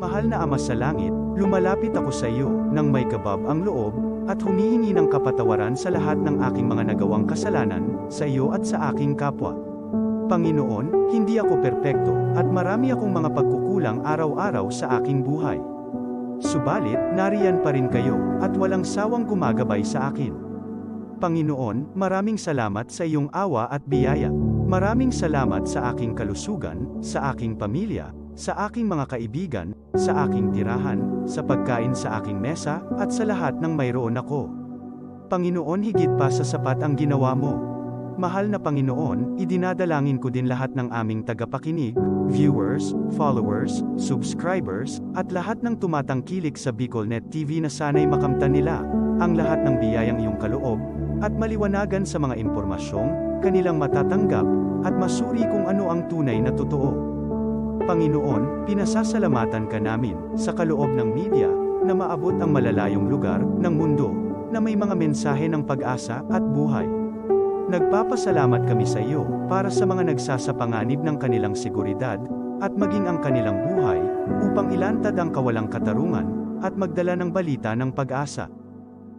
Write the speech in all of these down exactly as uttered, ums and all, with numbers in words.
Mahal na Ama sa Langit, lumalapit ako sa iyo nang may kabab ang loob at humihingi ng kapatawaran sa lahat ng aking mga nagawang kasalanan sa iyo at sa aking kapwa. Panginoon, hindi ako perpekto at marami akong mga pagkukulang araw-araw sa aking buhay. Subalit, nariyan pa rin kayo at walang sawang gumagabay sa akin. Panginoon, maraming salamat sa iyong awa at biyaya. Maraming salamat sa aking kalusugan, sa aking pamilya, sa aking mga kaibigan, sa aking tirahan, sa pagkain sa aking mesa, at sa lahat ng mayroon ako. Panginoon, higit pa sa sapat ang ginawa mo. Mahal na Panginoon, idinadalangin ko din lahat ng aming tagapakinig, viewers, followers, subscribers, at lahat ng tumatangkilik sa BicolNet T V na sana'y makamtan nila ang lahat ng biyayang iyong kaloob at maliwanagan sa mga impormasyong kanilang matatanggap at masuri kung ano ang tunay na totoo. Panginoon, pinasasalamatan ka namin sa kaloob ng media na maabot ang malalayong lugar ng mundo na may mga mensahe ng pag-asa at buhay. Nagpapasalamat kami sa iyo para sa mga nagsasapanganib ng kanilang seguridad at maging ang kanilang buhay upang ilantad ang kawalang katarungan at magdala ng balita ng pag-asa.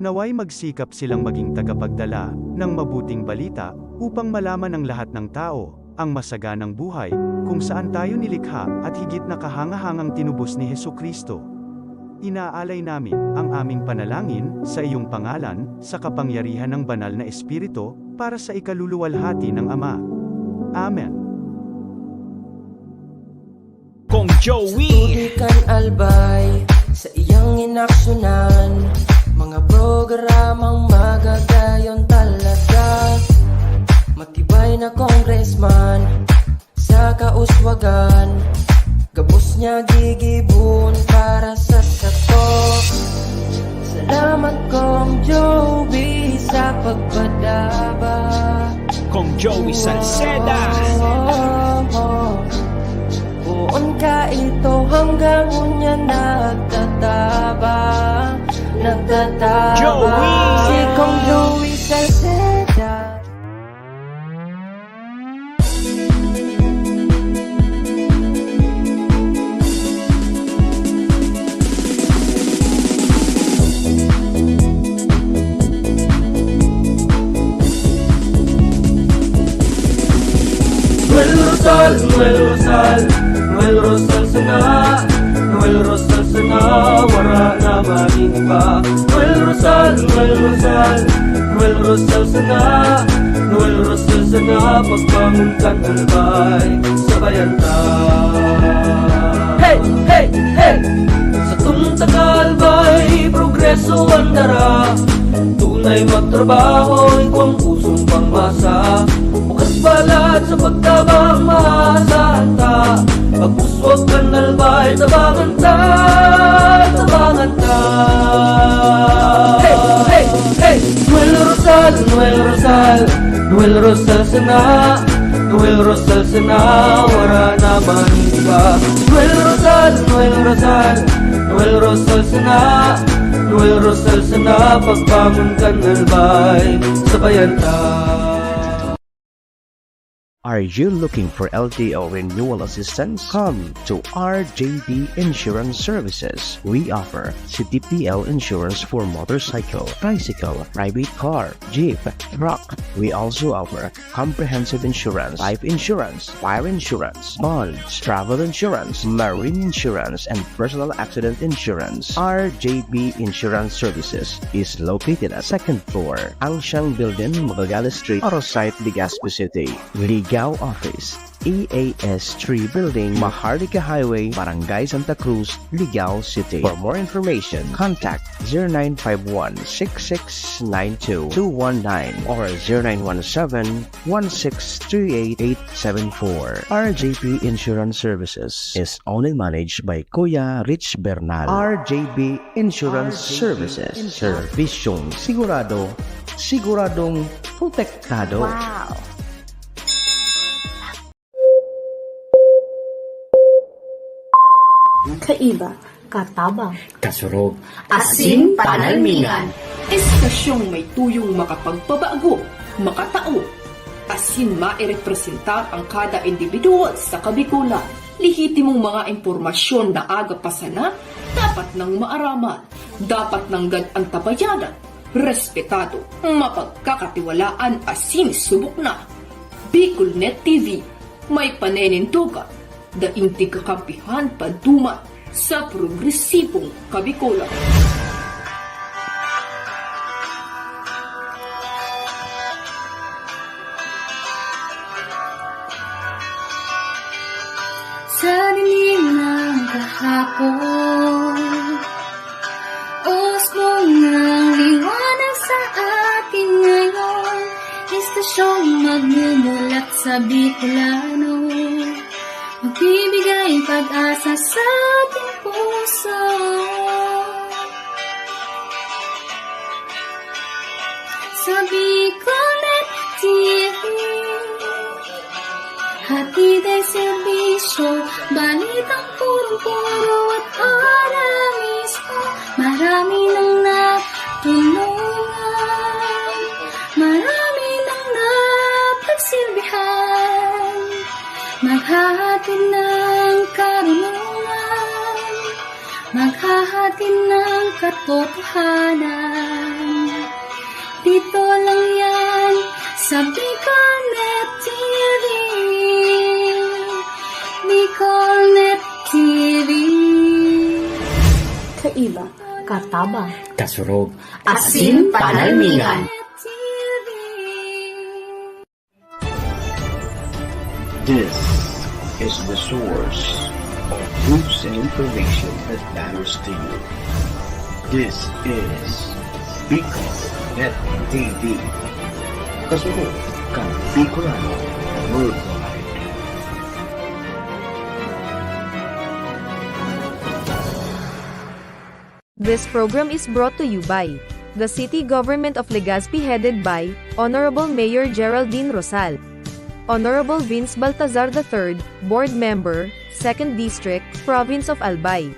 Naway magsikap silang maging tagapagdala ng mabuting balita upang malaman ng lahat ng tao ang masaganang buhay kung saan tayo nilikha at higit na kahangahangang tinubos ni Jesu-Cristo. Inaalay namin ang aming panalangin sa iyong pangalan, sa kapangyarihan ng Banal na Espiritu, para sa ikaluluwalhati ng Ama. Amen. Kong Joey. Tubig kan Albay, sa iyang inaksyonan, mga programang magagayon talaga. Matibay na congressman, sa kauswagan, gabos niya gigibon para sa sato. Salamat, Kong Joey, sa pagpadaba. Kong Joey Salceda. Poon ka ito hanggang unya nagtatabang, nagtatabang. Joey. Si Kong Joey Salceda. Noel Rosal, Noel Rosal, Noel Rosal sana, Noel Rosal sana, wara na man nin iba. Noel Rosal, Noel Rosal, Noel Rosal sana, Noel Rosal sana, pagbangon kan Albay, sabayan ta. Hey, hey, hey! Satong taga-Albay, progreso an dara. Tunay magtrabaho, igwang pusong pangmasa. Bukas balat sa pagtabang, maasahan ta. Pag-uswag kan Albay, tabangan ta, tabangan ta. Hey, hey, hey! Noel Rosal, Noel Rosal, Noel Rosal sana, Noel Rosal sana, wara na man iba. Noel Rosal, Noel Rosal, Noel Rosal sana, Noel Rosal sana, pagbangon kan Albay, sabayan ta. Are you looking for L T O renewal assistance? Come to R J B Insurance Services. We offer C T P L insurance for motorcycle, tricycle, private car, jeep, truck. We also offer comprehensive insurance, life insurance, fire insurance, bonds, travel insurance, marine insurance, and personal accident insurance. R J B Insurance Services is located at second floor, Ancien Building, Magallanes Street, Oro Site, Legazpi City. Ligao Office, E A S three Building, Maharlika Highway, Barangay Santa Cruz, Ligao City. For more information, contact zero nine five one, six six nine two, two one nine or zero nine one seven, one six three eight, eight seven four. R J P Insurance Services is owned and managed by Kuya Rich Bernal. R J B Insurance Services. Insurance. Serbisyong sigurado, siguradong protektado. Wow! Kaiba, katabang, kasurog, asin panalmingan. Estasyong may tuyong makapagpabago, makatao, asin mairepresentar ang kada individual sa Kabikolan. Lehitimong mga impormasyon na aga pa sana, dapat nang maaraman, dapat nanggad antabayanan, respetado, mapagkakatiwalaan asin subok na. Bicol Net T V, may paninindogan, daing tigkakampihan paduman sa progresibong Kabikolan. Sa dilim ng kahapon, usbong ng liwanag sa atin ngayon. Estasyong magmumulat sa Bicolano, magbibigay pag-asa sa ating puso. Sa Bicolnet T V, hatid ay serbisyo, balitang purong-puro at para mismo. Marami nang natulungan, marami nang napagsilbihan. Maghahatid ng karunungan, maghahatid ng katotohanan. Dito lang yan sa Bicolnet T V. Bicolnet T V. Kaiba, katabang, kasurog, asin panalmingan. This is the source of news and information that matters to you. This is Bicol Net T V. Kasunod kan Bicolano Worldwide. This program is brought to you by the City Government of Legazpi, headed by Honorable Mayor Geraldine Rosal. Honorable Vince Baltazar the third, Board Member, Second District, Province of Albay.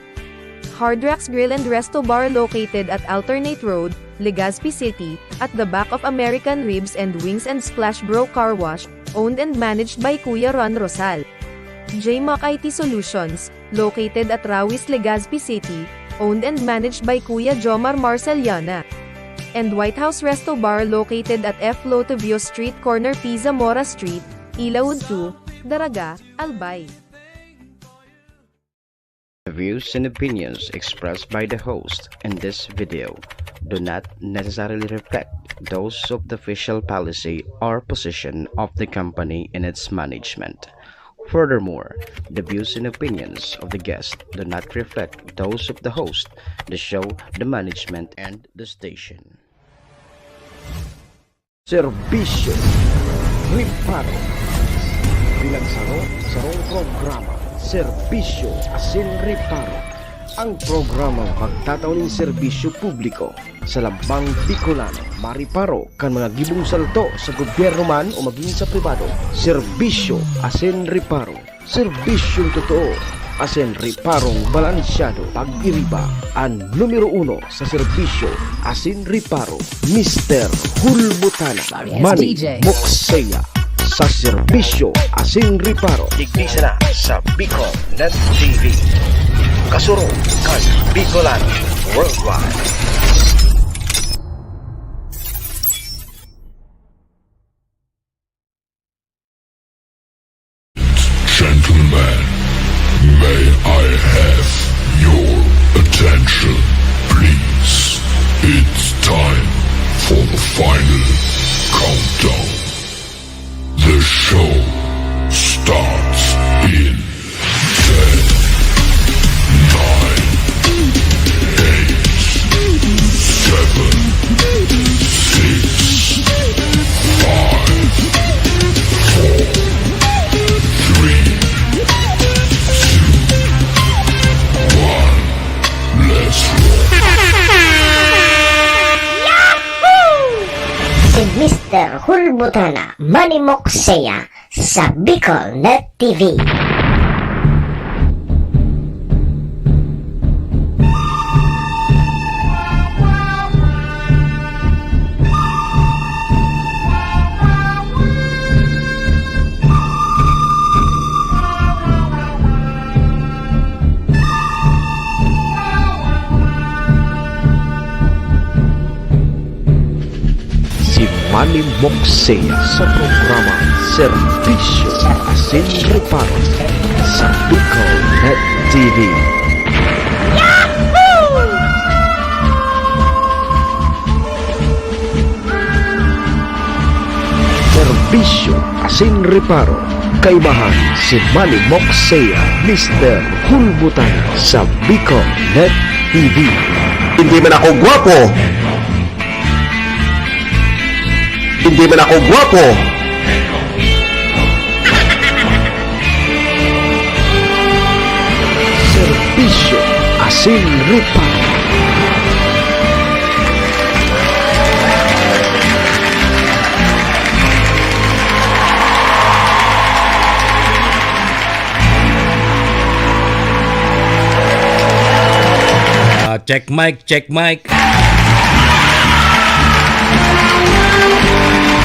Hard Rocks Grill and Resto Bar, located at Alternate Road, Legazpi City, at the back of American Ribs and Wings and Splash Bro Car Wash, owned and managed by Kuya Ron Rosal. J Mac I T Solutions, located at Rawis, Legazpi City, owned and managed by Kuya Jomar Marceliana. And White House Resto Bar, located at F Lotovio Street, corner P Zamora Street, Ilaud two, Daraga, Albay. The views and opinions expressed by the host in this video do not necessarily reflect those of the official policy or position of the company and its management. Furthermore, the views and opinions of the guest do not reflect those of the host, the show, the management, and the station. Serbisyo, reparo. Bilang saro, sarong programa, serbisyo asin reparo. Ang programang magtatao nin serbisyo publiko sa lambang Bicolano, mariparo kan mga gibong salto sa gobyerno man o magin sa pribado. Serbisyo asin reparo. Serbisyong totoo asin reparong balansyado. Pag-iriba, an numero uno sa serbisyo asin reparo, Mister Hulbutana, Manny Mokseya, sa serbisyo asin reparo. Digdi sana sa Bicol Net T V. Kasurog kan Bicolano Worldwide. Gentlemen, may I have your attention, please? It's time for the final countdown. The show starts in ten, nine, eight, seven, six, five, four, three, two, one. Let's roll. Si Mister Hulbutana, Manny Mokseya, sa Bicol Net T V. Manny Moxea sa programa Serbisyo asin Reparo sa Bicol Net T V. Serbisyo asin Reparo, kaibahan si Manny Moxea, Mister Hulbutan sa Bicol Net T V. Hindi man ako gwapo. Hindi man ako gwapo. Serbisyo asin Reparo. Ah, check mic, check mic.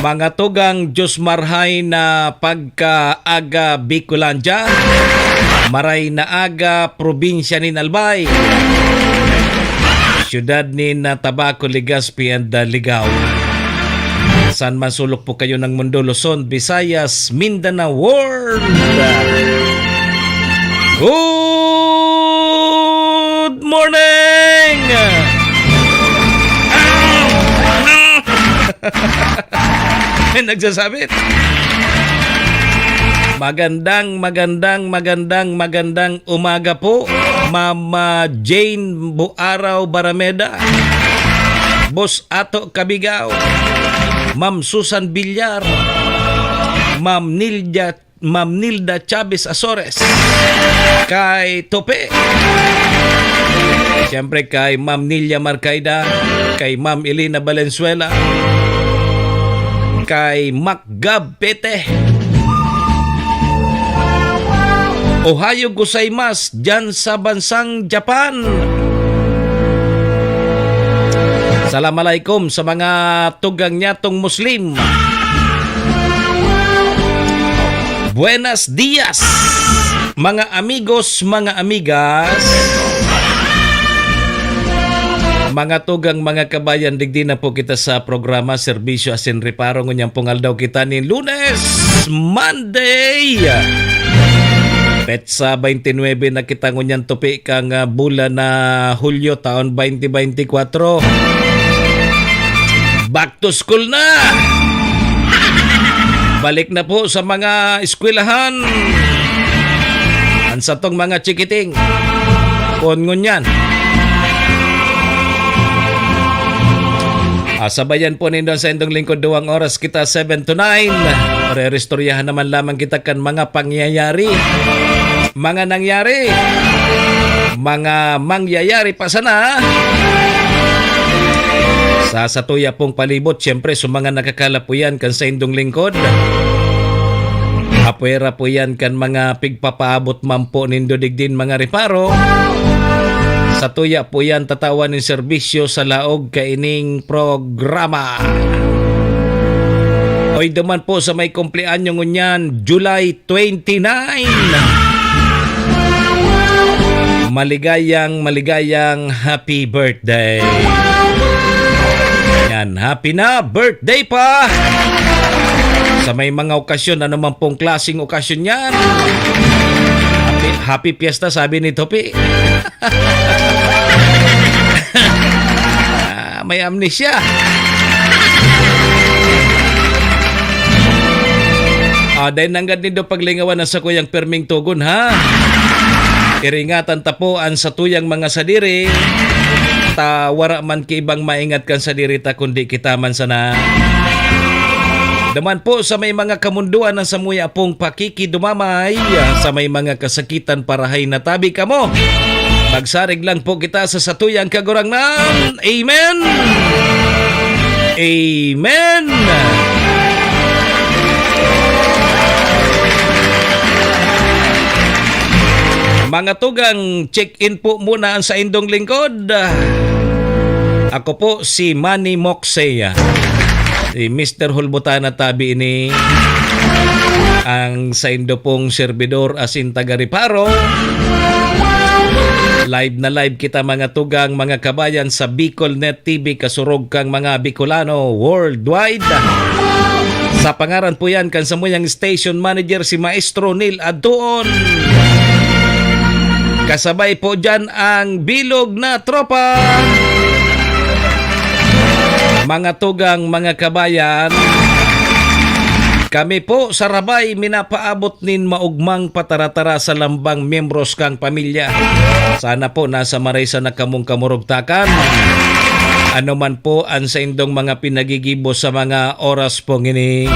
Mga tugang, Diyos marhay na pagkaaga Bicolandia, maray na aga probinsya nin Albay, siyudad nin, ah, Tabaco, Legazpi and, ah, Ligao. Saan man sulok po kayo ng mundo, Luzon, Visayas, Mindanao, World. Good morning! May nagsasabit. Magandang, magandang, magandang, magandang umaga po, Mama Jane Buaraw Barameda, Boss Ato Kabigao, Ma'am Susan Villar, Ma'am Nilda, Ma'am Nilda Chavez Azores, kay Tope. Siyempre kay Ma'am Nilia Marcaida, kay Ma'am Elena Valenzuela, kay Mac Gab Pete. Ohayo gozaimasu, dyan sa bansang Japan. Salam alaikum sa mga tugang nyatong Muslim. Buenas dias, mga amigos, mga amigas. Mga tugang, mga kabayan, digdi na po kita sa programa Serbisyo asin Reparo. Ngunyan pong aldaw kita nin Lunes, Monday. Petsa twenty-nine na kita ngunyan, Tope, kang, ah, bulan na Hulyo, taon twenty twenty-four. Back to school na! Balik na po sa mga eskwelahan an satong mga chikiting. Kun ngunyan, ah, sabayan po nindo an saindong lingkod, duwang oras kita, seven to nine. Reristoryahan naman lamang kita kan mga pangyayari, mga nangyari, mga mangyayari pa sana sa satuya pong palibot. Siyempre, sa mga nakakalapuyan kan saindong lingkod, apwera po yan kan mga pigpapaabot man po nindo digdin, mga Reparo. Satuya po yan tatawan nin serbisyo sa laog kaining programa. Oy, duman po sa may kumpleanyo ngunyan, July twenty-nine. Maligayang, maligayang happy birthday. Yan, happy na birthday pa. Sa may mga okasyon, ano man pong klaseng okasyon yan. Happy, happy fiesta, sabi ni Topi. Ah, may amnesia. Ah, dai nanggad nindo paglingawan an sakuyang pirming togon, ha? Iringatan ta po an satuyang mga sadiri, ta wara man ki ibang maingat kan sadiri ta, kundi kita man sana. Duman po sa may mga kamundoan na samuya pong pakikidumamay, sa may mga kasakitan, parahay na tabi kamo. Magsarig lang po kita sa satuyang Kagurangnan. Amen. Amen. Mga tugang, check-in po muna ang saindong lingkod. Ako po si Manny Moxey. Si Mister Hulbutana tabi ini, ang saindo pong serbidor asin taga-Reparo. Live na live kita, mga tugang, mga kabayan, sa Bicol Net T V, kasurog kang mga Bicolano worldwide. Sa pangaran po yan kan samuyang station manager, si Maestro Neil Adtuon. Kasabay po dyan ang bilog na tropa. Mga tugang, mga kabayan, kami po sa Rabay minapaabot nin maugmang pataratara sa lambang miyembros kang pamilya. Sana po nasa maraysa na kamong kamurugtakan. Ano man po ang saindong mga pinagigibo sa mga oras pong ini.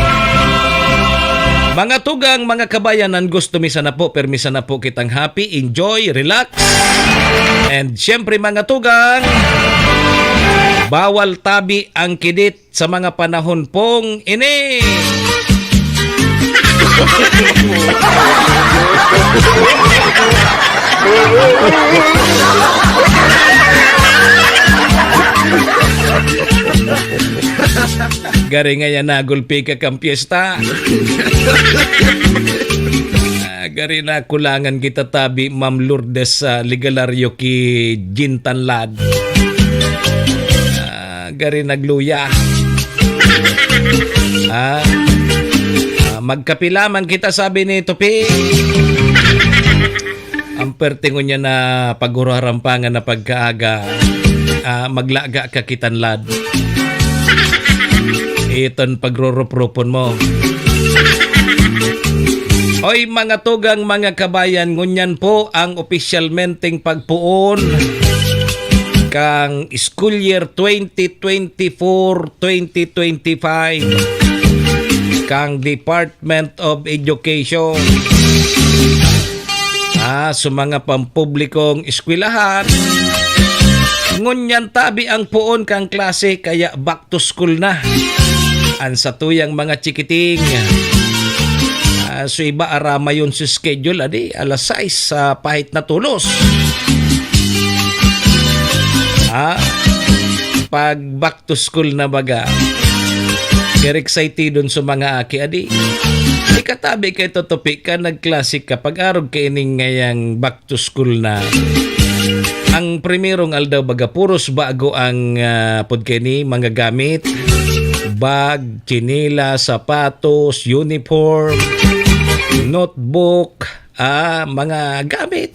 Mga tugang, mga kabayan, ang gusto mi sana po, permi sana po kitang happy, enjoy, relax. And siyempre, mga tugang, bawal tabi ang kidit sa mga panahon pong ini. Gari nga yan, nagulpi ka kang piyesta. Ah, gari na kulangan kita tabi, Ma'am Lourdes, sa Ligalario ki Jintan Lad. Ah, gari nagluya. Ah, ah, magkape lamang kita, sabi ni Tupi. Ang perte ngunyan na paghuruharampangan na pagkaaga, ah, maglaga ka kitan lad. Iton pagrorop-ropon mo. Oy, mga tugang, mga kabayan, ngunyan po ang opisyalmenteng pagpoon kang school year twenty twenty-four, twenty twenty-five kang Department of Education. Ah, sa mga pampublikong eskwelahan, ngunyan tabi ang poon kang klase, kaya back to school na. Ang satuyang mga chikiting, ah, so iba arama yun sa schedule, adi, alas sais sa pahit na tulos. Ah, pag back to school na baga, kaya excited dun sa mga aki, adi. Ikatabi kay Totopi ka, nagklase ka, pag-arog ka ining ngayang back to school na. Ang primerong aldaw baga, puros bago ang, ah, pod kini, mga gamit. Bag, tsinila, sapatos, uniform, notebook, ah, mga gamit.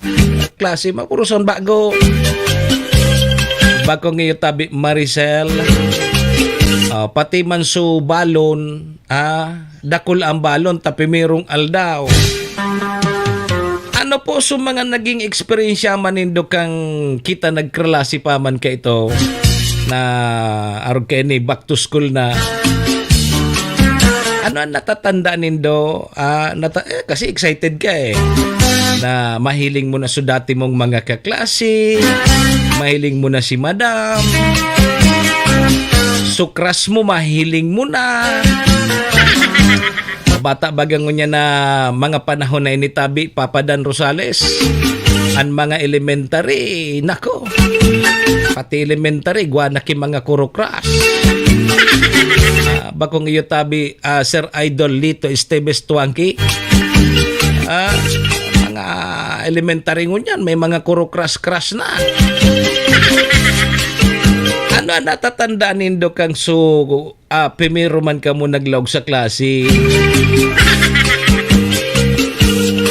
Klase, mapuros ang bago. Bakong iyo tabi, Maricel. Ah, pati man su balon, ah, dakul ang balon, ta primerong aldaw. Ano po sa mga naging eksperyensya man nindo kang kita nagklase pa man kaito na arog kaini, back to school na? Ano ang natatanda nindo? Ah, nata-, eh, kasi excited ka eh. Na mahiling mo na sa dati mong mga kaklase, mahiling mo na si madam, sukras mo, mahiling mo na. Bata baga ngunyan na mga panahon na ini tabi, Papa Dan Rosales. An mga elementary, nako. Pati elementary, gwa na ki mga kurukras. Ah, bakong iyo tabi, ah, Sir Idol Lito Esteves Tuangki. Ah, mga elementary ngunyan, may mga kurukras-kras na. Ano ang natatandaan nindo kang su-, ah, primero man kamo naglaog sa klase?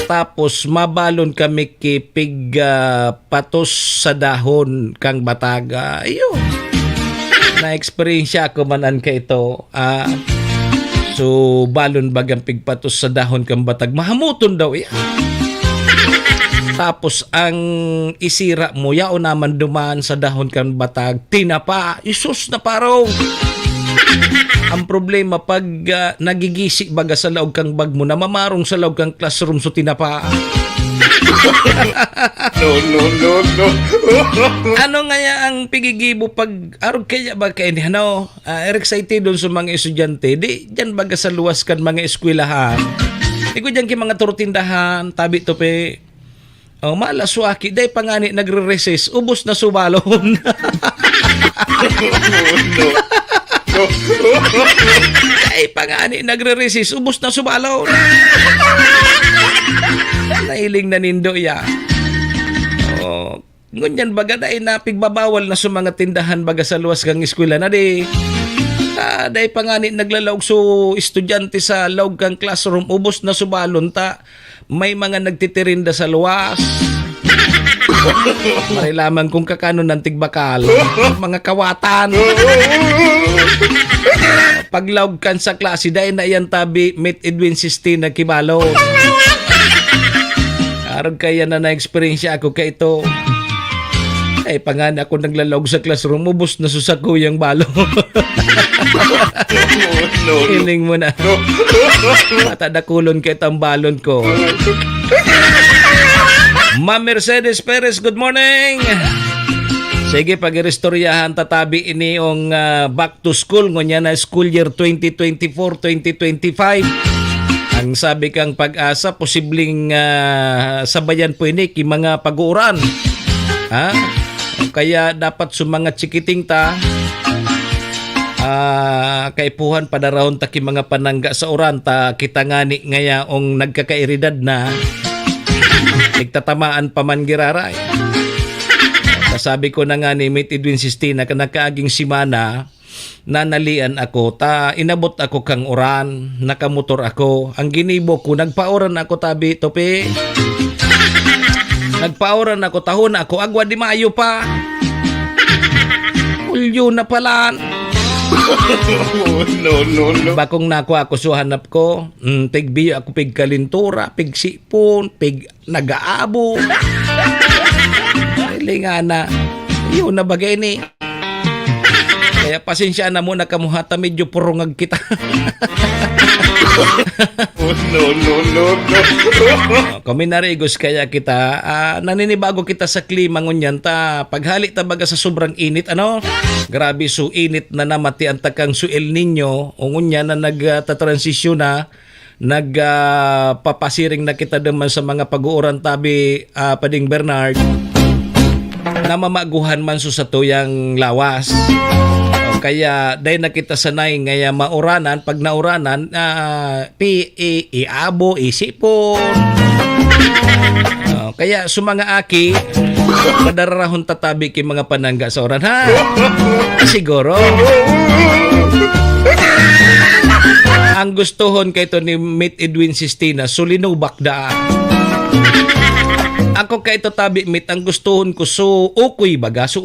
Tapos, mabalon kami ki pig, ah, patos sa dahon kang bataga. Iyo. Na-eksperyensya ko man an kaito. Ah, so, balon bagang pigpatos sa dahon kan batag, mahamuton daw iya. Tapos, ang isira mo, yaon naman duman sa dahon kan batag, tinapa. Isus na parong! Ang problema, pag, ah, nagigisi baga sa laog kang bag mo, namamarong sa laog kang classroom, so tinapa. No, no, no, no. Ano ngaya ang pigigibo pag arog kaya ba kaini, ano? Ah, excited dun sa mga estudyante. Di, dyan baga sa luwas kan mga eskwelahan. Igo dyan ki mga turtindahan, tabi to pe. Oh, malaswaki, dai pa ngani nagre-recess, ubos na su balon. Dai pa ngani nagre-recess, ubos na su balon. Nahiling na nindo ya. Oh, Ngunyan baga dai na pigbabawal na sa mga tindahan baga sa luwas kang eskwela na di. Ah, dai pa ngani naglalaog so estudyante sa laog kang classroom, ubos na subalon ta. May mga nagtitirinda sa luwas. Maray lamang kung kakano ng tigbakal. Mga kawatan. Paglaog kan sa klase, dai na yan tabi, Mit Edwin Sistina Kibalo. Arog kaya na na-experience ako kaito. Ay, pangani ako naglalaog sa classroom, ubos na sa sakuyang balo. No, no. Ining mo na. Mata dakulon kay tambalon ko. Ma'am Mercedes Perez, good morning. Sige, pag-iristoryahan tatabi ini yung, ah, back to school, ngunyan na school year twenty twenty-four, twenty twenty-five. Ang sabi kang Pag-asa, posibleng, ah, sabayan po ini ki mga pag-uuran. Ha? Kaya dapat sa mga chikiting ta, ah, kaipuhan padarahon ta ki mga panangga sa uran ta kita ngani ngayaong nagkakairidad na, nagtatamaan pa man giraray. Kasabi ko na nga ni Mate Edwin Sistina, ka nakaaging simana, nanalian ako, ta inabot ako kang uran, nakamotor ako. Ang ginibo ko, nagpauran ako, tabi, topi. Nagpauran ako, tahon ako, agwa di maayo pa. Ulyo na palan. No, no, no. Bakong nako ako, so hanap ko. Mm, pigbiyo ako, pigkalintura, pigsipon, pig nagaabo. Lingana. Yun na bagay ni. Kaya pasensya na muna kamo ha, ta medyo purungag kita. Oh, no, no, no, no. Oh, kami narigos kaya kita, ah, naninibago kita sa klima ngunyan ta. Paghali ta baga sa sobrang init, ano? Grabe, so init na namati ang takang so El Nino, o ngunyan na nagtatransisyon na, nag, ah, papasiring na kita duman sa mga pag-uuran tabi, ah, Pading Bernard, na mamaguhan man so satuyang lawas. O kaya, dahil na kita sanay ngaya mauranan, pag nauranan, ah, pi-, i-, iabo, isipon. O, kaya sa mga aki, madararahon tatabi ki mga panangga sa uran, ha? Siguro. Ang gustohon kay to ni Mate Edwin Sistina, sulinubak daan. Ako kay to tabi, Mate, ang gustohon ko, so, ukoy baga, so,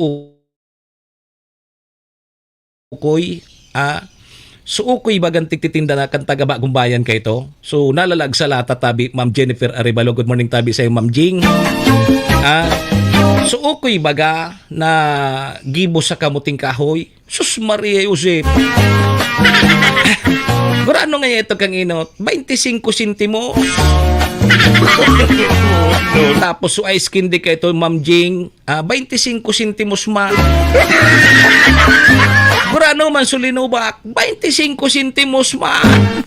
ukoy, ah, so, ukoy bagang tigtitinda na kan taga Bagong Bayan kay to. So, nalalag sa lata tabi, Ma'am Jennifer Arevalo. Good morning tabi sa'yo, Ma'am Jing. Ah, so, ukoy baga na gibo sa kamuting kahoy. Sus Maria Josep. Pero ano nga ito kang inot? Bainti singko sentimos. Tapos so ice candy kay to, Ma'am Jing, ah, bainti singko sentimos man. Pero ano man sulinubak, bainti singko sentimos man.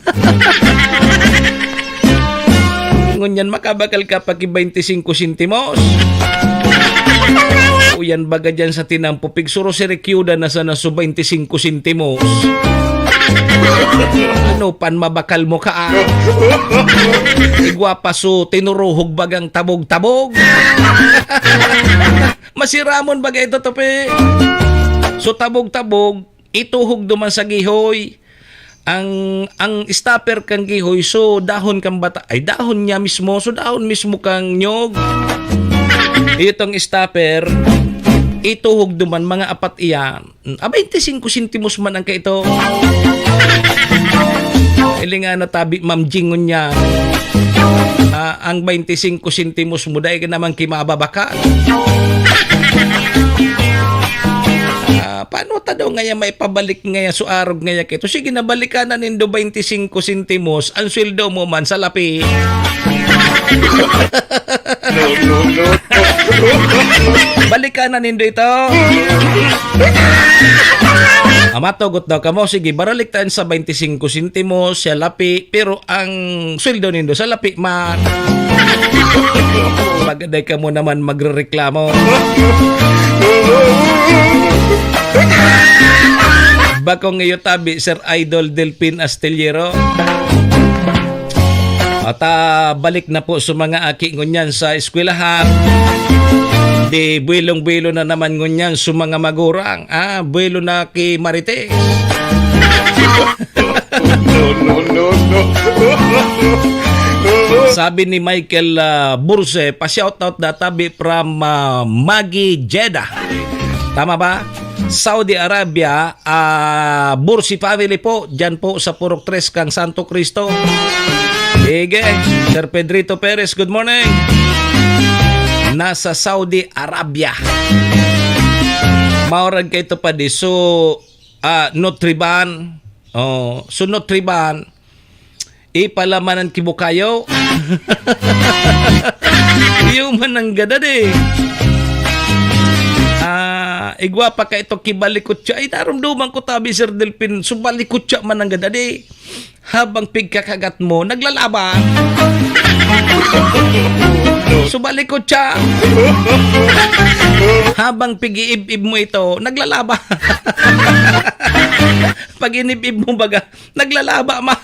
Ngunyan, makabakal ka pa ki bainti singko sentimos. Uyan baga dyan sa tinampo, pigsuro si Rikyuda na sana so bainti singko sentimos. Ano pan mabakal mo ka, ah? Igwa pa so tinuruhog bagang tabog-tabog. Masiramon baga ito, topi. So tabog-tabog, ituhog duman sa gihoy. Ang, ang stopper kang gihoy, so dahon kang bata, ay, dahon niya mismo, so dahon mismo kang nyog. Itong stopper, ituhog duman, mga apat iyan. Mm, ah, bainti singko sentimos man ang kaito. Ilingan na tabi, Ma'am Jing, ngunyan. Ah, ang bainti singko sentimos mo, dai ka naman kimababaka. Ah, paano ta daw ngaya maipabalik ngaya so arog ngaya kito? Sige na, balikan na nindo bainti singko sentimos, ang sweldo mo man sa lapi. No, no, no. Balikan na nindo ito. Ah, matugot daw kamo. Sige, baraliktaan sa bainti singko sentimos, sa lapi, pero ang sweldo nindo sa lapi man. Magaday kamo naman magrereklamo. Bakong iyo tabi, Sir Idol Delpin Astillero. At, ah, balik na po sa mga aki ngunyan sa eskwelahan. Di buwelong-buwelo na naman ngunyan sa mga magurang. Ah, buwelo na ki Marites. No, no, no, no. Sabi ni Michael, ah, Burse, pa-shoutout na tabi from, ah, Maggie Jeddah. Tama ba? Saudi Arabia, ah, Bursi family po, dyan po sa Purok Tres kang Santo Cristo. Sige, Sir Pedrito Perez, good morning. Nasa Saudi Arabia. Maurag kayo to pa di. So, ah, Nutriban. Oh, so Nutriban, ipalamanan ki bukayo. Iyo man ang gadad eh. Ah, igwa pa ka ito kibalikutsa. Ay, narumduman ko tabi, Sir Delpin. So, balikutsa man ang gadad eh. Habang pigkakagat mo, naglalaba. So, balikutsa. Habang pig-iib-ib mo ito, naglalaba. Pag inib-ib mo baga, naglalaba ma.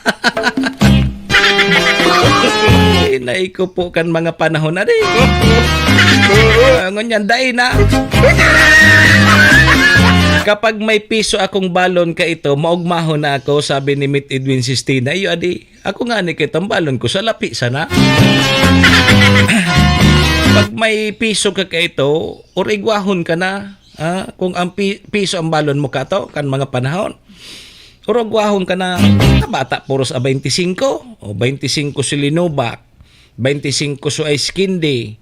Ay, naiko po kan mga panahon na di. Ah, ngunyan, dai na. Kapag may piso akong balon ka ito, maugmahon na ako, sabi ni Mit Edwin Sistina. Iyo, adi. Ako nga ni kitang balon ko sa lapi sana. Pag may piso ka ka ito, origwahon ka na. Ah, kung ang pi-, piso ang balon mo ka to, kan mga panahon. Urugwahon ka na, na bata, puros a twenty-five, o twenty-five si linubak, twenty-five si ice candy,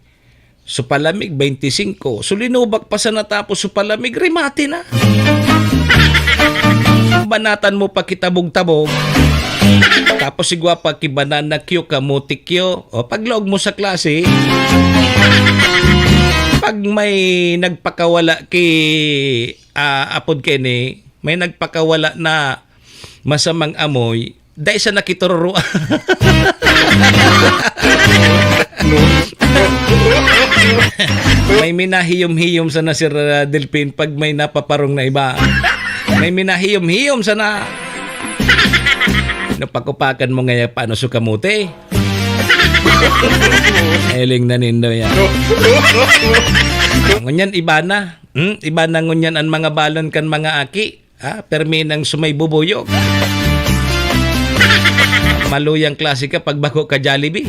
so palamig, twenty-five, so linubak pa sana tapos so palamig, remate na. Banatan mo pa kitabog-tabog, tapos sigwa pa ki banana cue, kamote cue, o paglaog mo sa klase, pag may nagpakawala ki, ah, apod kini, may nagpakawala na masamang amoy, dai sa nakitururo. May minahiyom-hiyom sana, Sir, ah, Delpin, pag may napaparong na iba. May minahiyom-hiyom sana. Napakupakan mo ngaya paano su kamote? Eling na nindo yan. Ngunyan, iba na. Hmm? Iba na ngunyan ang mga balon kan mga aki. Ha? Permi nang sumay bubuyog. Maluyang klase ka pag bako ka Jollibee.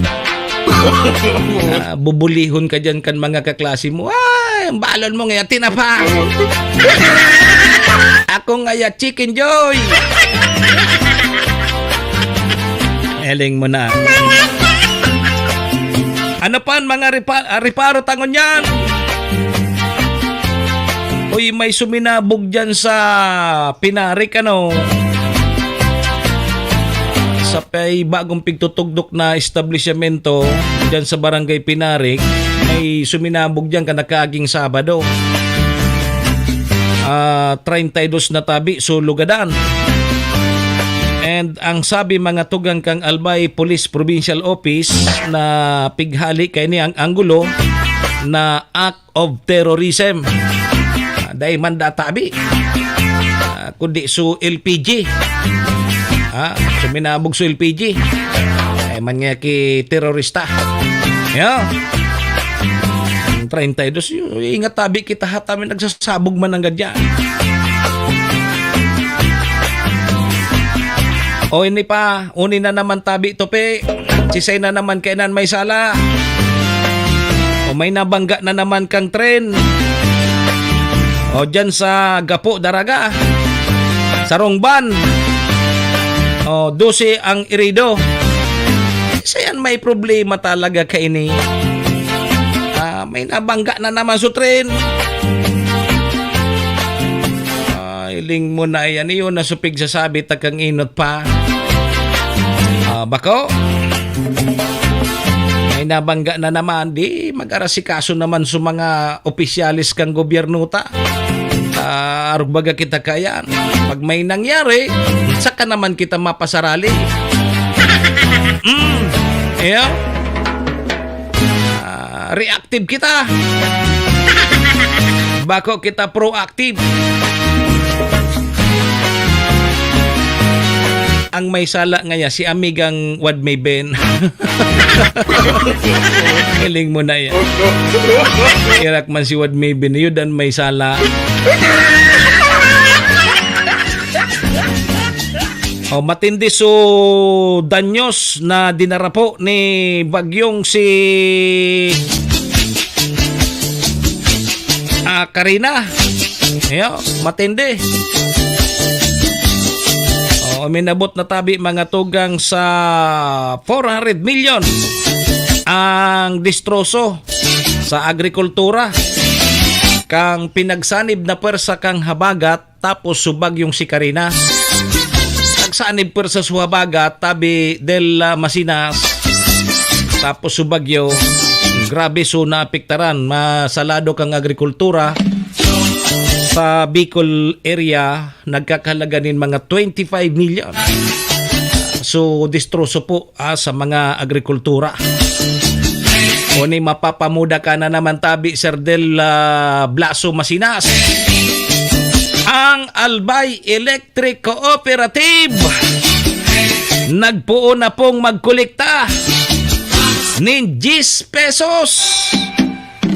Ah, bubulihon ka dyan kan mga kaklase mo. Ay, ang balon mo ngaya, tinapa. Ako ngaya, Chicken Joy. Eling mo na. Ano pa ang mga repa-, ah, reparo tangon yan? Uy, may suminabog dyan sa Pinarik, ano? Sa pay bagong pigtutugdok na establisyamento dyan sa Barangay Pinarik, may suminabog dyan kanakaging Sabado. Ah, treinta y dos na tabi, so lugadan. And ang sabi mga tugang kang Albay Police Provincial Office na pighali kaini ang anggulo na act of terrorism. Ah, dai man da tabi. Ah, kundi su L P G. Ah, suminabog su L P G. Ay man nga ki terorista. Yeah. Treinta y dos, y-, ingat tabi kita ha, tabi nagsasabog man ang gadya. O, ini pa, uni na naman tabi, tope. Sisay na naman kainan may sala. O, may nabangga na naman kang tren. O, dyan sa Gapo, Daraga. Sa Rongban. O, dose ang irido. Sisay an may problema talaga kaini. Ah, may nabangga na naman sa tren. Ah, iling mo na yan. Iyon na supig sasabi, takang inot pa. Ah, bako? May nabangga na naman. Di, mag-arasikaso naman sa mga opisyales kang gobyerno ta. Ah, arog baga kita kayan. Pag may nangyari, saka naman kita mapasarali. Mm. Yeah. Ah, reactive kita. Bako kita proactive. Ang may sala ngaya si amigang Wad Maven. Hiling mo na yan. Irak man si Wad Maven, yun ang may sala. Oh, matindi so danyos na dinara po ni bagyong si, ah, Karina. Ayo, matindi. Oh, uminabot na tabi mga tugang sa four hundred million ang distroso sa agrikultura kang pinagsanib na pwersa kang habagat tapos subagyong si Karina. Nagsanib pwersa sa habagat, tabi del, ah, Masinas, tapos subagyo. Grabe, so naapektaran. Masalado kang agrikultura sa Bicol area, nagkakahalaga nin mga twenty-five million. So, distroso po, ah, sa mga agrikultura. O ni mapapamuda ka na naman tabi, Sir Del, ah, Blaso Masinas. Ang Albay Electric Cooperative nagpoon na pong magkolekta nin diyes pesos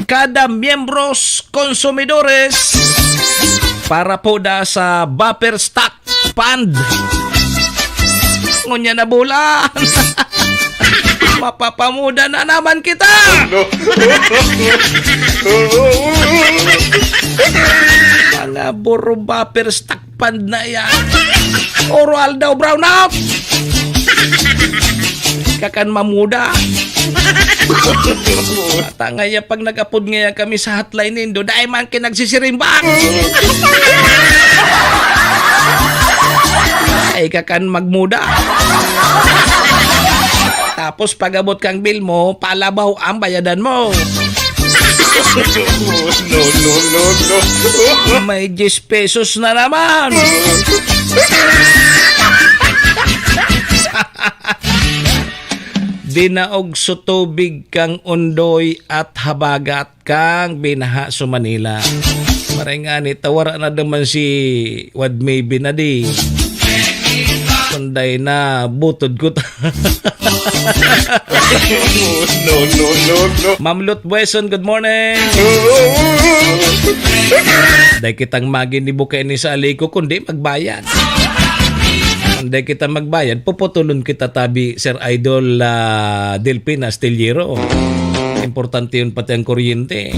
kada miyembros konsumidores para po da sa buffer stock fund. Ngunyan na bulan. Mapapamuda na naman kita. Mga buro buffer stock fund na yan. Oro aldaw brown out. Kakan mamuda. Ata ngaya pag nag-apod ngaya kami sa hotline nindo, dai man kayo nagsisirimbang. Ay, kakan magmuda. Tapos pag-abot kang bill mo, palabaw ang bayadan mo. No, no, no, no. May diyes pesos na naman. Dinaog sa tubig kang Ondoy at Habagat kang binaha sa Manila. Maray ngani ta, wara na naman si Wad Maybe na di. Kunday na, butod ko ta. No, no, no, no. Ma'am Lut Bueson, good morning. Dai kitang maginibo kaini sa aliko, kundi magbayad. Dai kita magbayad, puputulon kita tabi, Sir Idol, ah, Delfin Astillero. Importante yun, pati ang kuryente.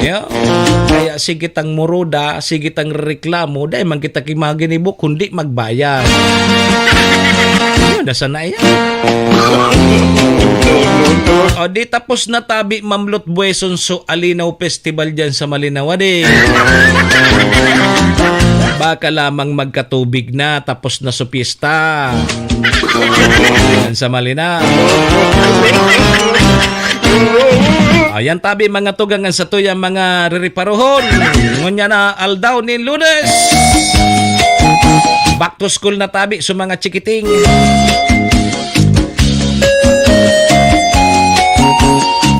Yeah. Kaya sige tang muruda, sige tang reklamo, dai man kita kimaginibo, kundi magbayad. Yun, nasa na yan? O, di tapos na tabi, Ma'am Lut Bueson, so Alinaw Festival dyan sa Malinaw, adi. Baka lamang magkatubig na, tapos na sa piyesta. Yan sa Malinaw. Ayan tabi, mga tugang, ang satuyang mga ririparohon. Ngunyan na aldaw nin Lunes. Back to school na tabi sa mga chikiting.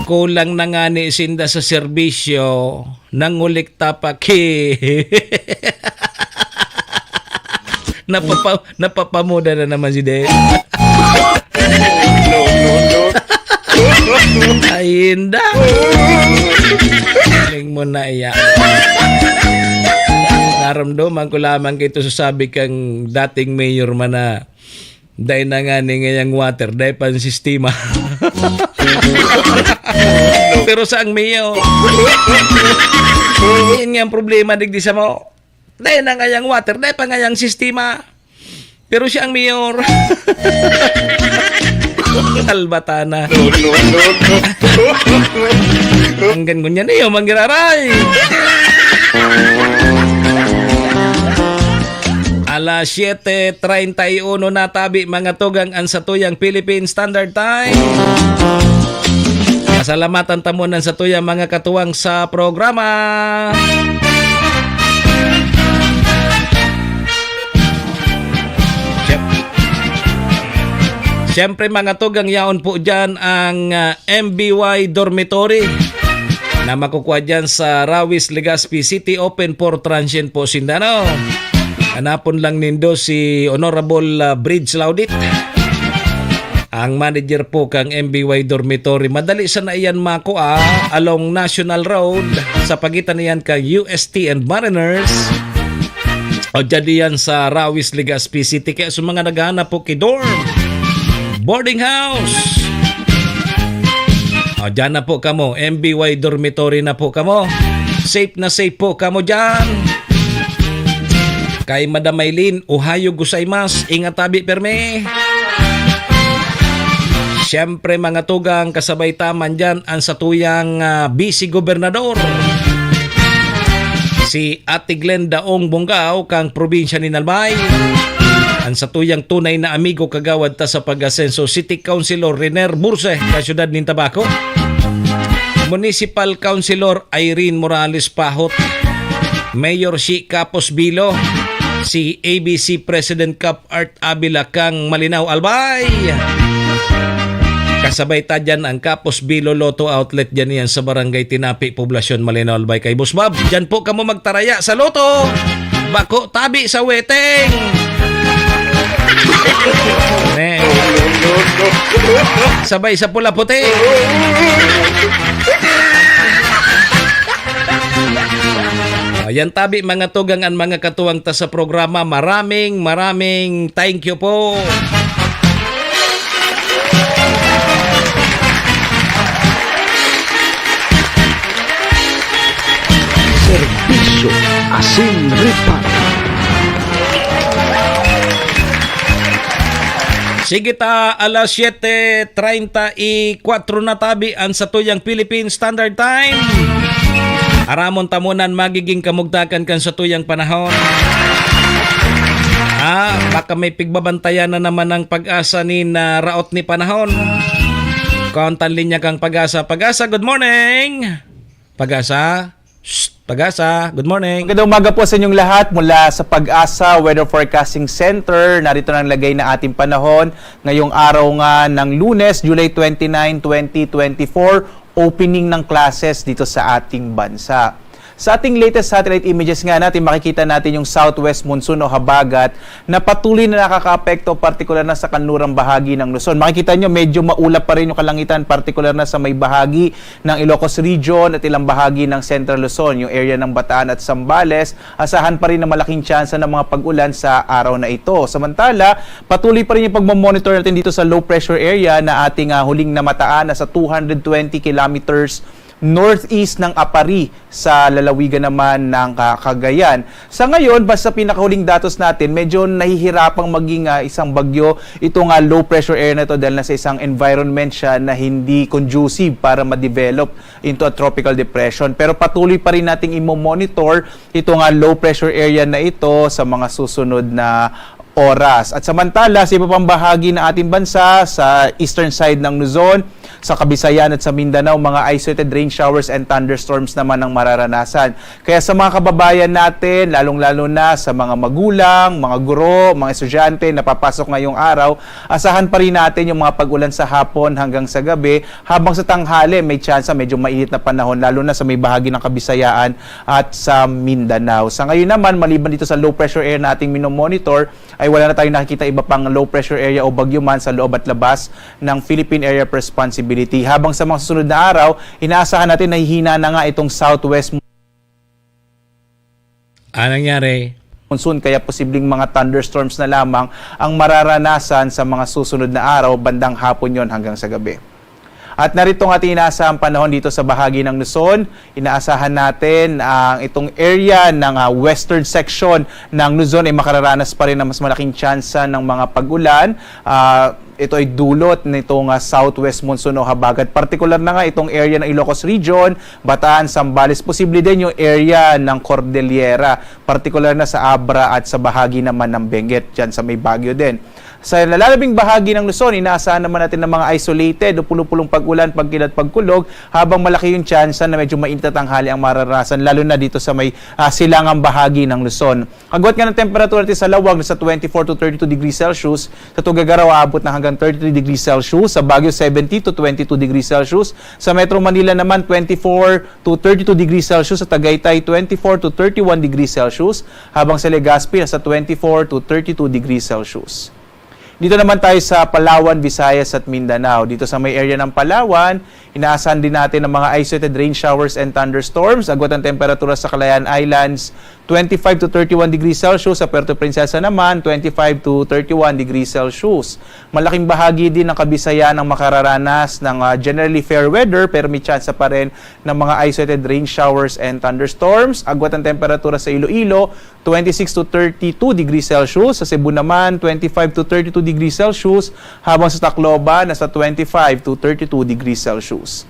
Kulang na nga ni sinda sa serbisyo, nangolekta pa ki. Napapa-, napapamuda na naman si Dave. No, no, no. Ay, inda. Galing mo na iya. Naramdaman ko lamang kito sa sabi kang dating mayor man na, "Dai na nga ni ngayang water, dai pa ang sistema." Pero sa ang mayor, yun nga ang problema, digdi sa mo. Dai na ngayang water, dai pa ngayang sistema. Pero siya ang mayor. Kalbatana. No, no, no, no. Hanggang ngunyan iyo, manggiraray. Alas siyete treinta y uno na tabi, mga tugang, ang satuyang Philippine Standard Time. Pasalamatan ta muna ang satuyang mga katuwang sa programa. Siyem-, siyempre, mga tugang, yaon po dyan ang, ah, M B Y Dormitory na makukuha dyan sa Rawis, Legazpi City, open for transient po sinda, no? Hanapon lang nindo si Honorable, ah, Bridge Laudit, ang manager po kang M B Y Dormitory. Madali sana iyan makua, along National Road, sa pagitan niyan kang U S T and Mariners. O dyan diyan sa Rawis, Legazpi City. Kaya sa mga naghahanap po ki dorm, boarding house, o dyan na po kamo, M B Y Dormitory na po kamo. Safe na safe po kamo dyan. Kay Madam Maylin, ohayo gozaimasu, ingat tabi permi. Siyempre, mga tugang, kasabay ta man dyan ang satuyang, ah, Vice Gobernador, si Ate Glenda Ong Bongao, kang probinsya nin Albay. Ang satuyang tunay na amigo, kagawad ta sa pag-asenso, City Councilor Riner Burse, sa siyudad nin Tabaco. Municipal Councilor Irene Morales Pahot. Mayor Shi Capos Bilo. Si A B C President Cap Art Avila kang Malinao, Albay. Kasabay ta dyan ang Capos Bilo Lotto Outlet dyan yan sa Barangay Tinapi, Poblacion, Malinao, Albay, kay Boss Bob. Dyan po kamo magtaraya sa Lotto. Bako tabi sa weteng. Ne. Sabay sa pula puti. Ayan tabi, mga tugang, an mga katuwang ta sa programa. Maraming, maraming thank you po. Serbisyo asin reparo. Sige ta, alas siyete treinta y cuatro na tabi an satuyang Philippine Standard Time. Aramon ta muna an magiging kamugtakan kan satuyang panahon. Ah, baka may pigbabantayan na naman ang Pag-asa nin, ah, raot ni panahon. Kontan linya kang Pag-asa. Pag-asa, good morning! Pag-asa? Shh! Pag-asa, good morning! Magandang umaga po sa inyong lahat mula sa Pag-asa Weather Forecasting Center. Narito na ang lagay na ating panahon ngayong araw nga ng Lunes, July twenty-nine, twenty twenty-four, opening ng classes dito sa ating bansa. Sa ating latest satellite images nga natin, makikita natin yung southwest monsoon o habagat na patuloy na nakakaapekto, partikular na sa kanlurang bahagi ng Luzon. Makikita nyo, medyo maulap pa rin yung kalangitan, partikular na sa may bahagi ng Ilocos Region at ilang bahagi ng Central Luzon, yung area ng Bataan at Zambales. Asahan pa rin na malaking tsansa ng mga pag-ulan sa araw na ito. Samantala, patuloy pa rin yung pagmamonitor natin dito sa low pressure area na ating, ah, huling namataan, nasa two hundred twenty kilometers northeast ng Aparri, sa lalawigan naman ng, ah, Cagayan. Sa ngayon, basta pinakahuling datos natin, medyo nahihirapang maging, ah, isang bagyo itong, ah, low pressure area na ito dahil nasa isang environment siya na hindi conducive para ma-develop into a tropical depression. Pero patuloy pa rin nating imo-monitor itong, ah, low pressure area na ito sa mga susunod na oras. At samantala, sa iba pang bahagi ng ating bansa, sa eastern side ng Luzon, sa Kabisayan at sa Mindanao, mga isolated rain showers and thunderstorms naman ang mararanasan. Kaya sa mga kababayan natin, lalong-lalo na sa mga magulang, mga guro, mga estudyante na papasok ngayong araw, asahan pa rin natin yung mga pag-ulan sa hapon hanggang sa gabi, habang sa tanghali may tsansa medyo mainit na panahon, lalo na sa may bahagi ng Kabisayaan at sa Mindanao. Sa ngayon naman, maliban dito sa low pressure area na ating minomonitor, ay wala na tayong nakikita iba pang low pressure area o bagyo man sa loob at labas ng Philippine Area of Responsibility. Habang sa mga susunod na araw, inaasahan natin na hihina na nga itong southwest Anong nangyari? Monsoon, kaya posibleng mga thunderstorms na lamang ang mararanasan sa mga susunod na araw, bandang hapon yon hanggang sa gabi. At narito ang ating inaasahang panahon dito sa bahagi ng Luzon. Inaasahan natin ang itong area ng, ah, western section ng Luzon ay makararanas pa rin ng mas malaking tsansa ng mga pag-ulan. Ah, ito ay dulot nitong, ah, southwest monsoon o habagat. Partikular na nga itong area ng Ilocos Region, Bataan, Zambales, posible din yung area ng Cordillera, partikular na sa Abra at sa bahagi naman ng Benguet, dyan sa may Baguio din. Sa lalabing bahagi ng Luzon, inaasahan naman natin ng mga isolated o pulo-pulong pag-ulan, pagkilat, pagkulog, habang malaki yung tsansa na medyo mainit na tanghali ang mararanasan, lalo na dito sa may ah, silangang bahagi ng Luzon. Agwat nga ng temperatura natin sa Laoag, nasa twenty-four to thirty-two degrees Celsius. Sa Tuguegarao, aabot na hanggang thirty-three degrees Celsius. Sa Baguio, seventy to twenty-two degrees Celsius. Sa Metro Manila naman, twenty-four to thirty-two degrees Celsius. Sa Tagaytay, twenty-four to thirty-one degrees Celsius. Habang sa Legazpi, nasa twenty-four to thirty-two degrees Celsius. Dito naman tayo sa Palawan, Visayas at Mindanao. Dito sa may area ng Palawan, inaasahan din natin ang mga isolated rain showers and thunderstorms. Agwat ang temperatura sa Kalayaan Islands, twenty-five to thirty-one degrees Celsius. Sa Puerto Princesa naman, twenty-five to thirty-one degrees Celsius. Malaking bahagi din ng Kabisayan ang makararanas ng ah, generally fair weather, pero may tsansa pa rin ng mga isolated rain showers and thunderstorms. Agwat ang temperatura sa Iloilo, twenty-six to thirty-two degrees Celsius. Sa Cebu naman, twenty-five to thirty-two degrees Celsius, habang sa Tacloban, nasa twenty-five to thirty-two degrees Celsius.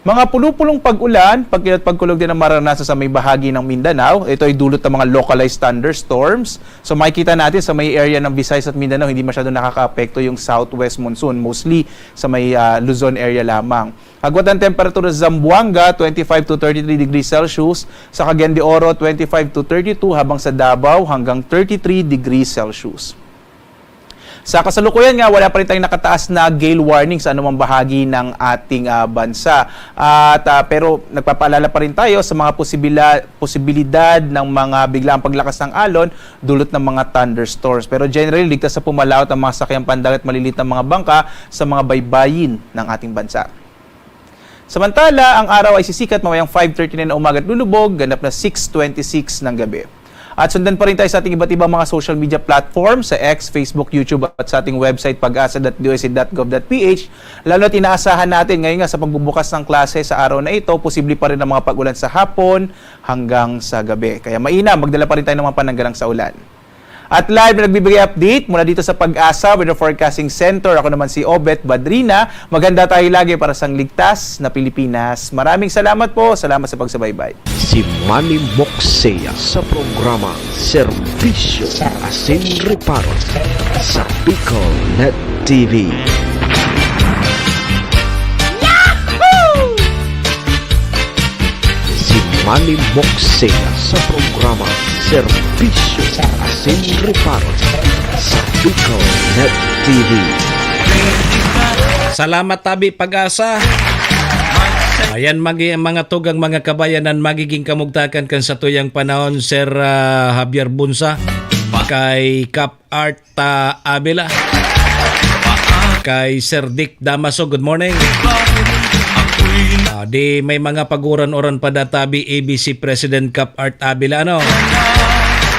Mga pulo-pulong pag-ulan, pagkilat, pagkulog din ang maranasan sa may bahagi ng Mindanao. Ito ay dulot ng mga localized thunderstorms. So makikita natin sa may area ng Visayas at Mindanao, hindi masyado nakakaapekto yung southwest monsoon, mostly sa may ah, Luzon area lamang. Agwat ang temperatura sa Zamboanga, twenty-five to thirty-three degrees Celsius. Sa Cagayan de Oro, twenty-five to thirty-two, habang sa Davao, hanggang thirty-three degrees Celsius. Sa kasalukuyan nga, wala pa rin tayong nakataas na gale warning sa anumang bahagi ng ating ah, bansa. At ah, pero nagpapaalala pa rin tayo sa mga posibila, posibilidad ng mga biglaang paglakas ng alon dulot ng mga thunderstorms. Pero generally, ligtas sa pumalaot ang mga sakyang pandagat, malilit na mga bangka sa mga baybayin ng ating bansa. Samantala, ang araw ay sisikat mamayang five thirty-nine na umaga at lulubog, ganap na six twenty-six ng gabi. At sundan pa rin tayo sa ating iba't ibang mga social media platforms, sa X, Facebook, YouTube at sa ating website pagasa.doc.gov.ph. Lalo na't inaasahan natin ngayon nga sa pagbubukas ng klase sa araw na ito, posible pa rin ang mga pag-ulan sa hapon hanggang sa gabi. Kaya mainam, magdala pa rin tayo ng mga pananggalang sa ulan. At live na nagbibigay update mula dito sa Pag-asa Weather Forecasting Center. Ako naman si Obet Badrina. Maghanda tayo lagi para sa ligtas na Pilipinas. Maraming salamat po. Salamat sa pagsabaybay. Si Manny Moxea sa programa Serbisyo asin Reparo sa Bicol Net T V. Si Manny Moxea sa programa Serbisyo asin Reparo sa Bicol Net T V. Salamat tabi Pag-asa. Ayan magi mga tugang mga kabayanan, magiging kamugtakan kan satuyang panahon, Sir ah, Javier Bunsa, kay Kap Art ah, Avila, kay Sir Dick Damaso. Good morning. Ah, di may mga paguran-uran pa databi A B C President Kap Art Avila, ano?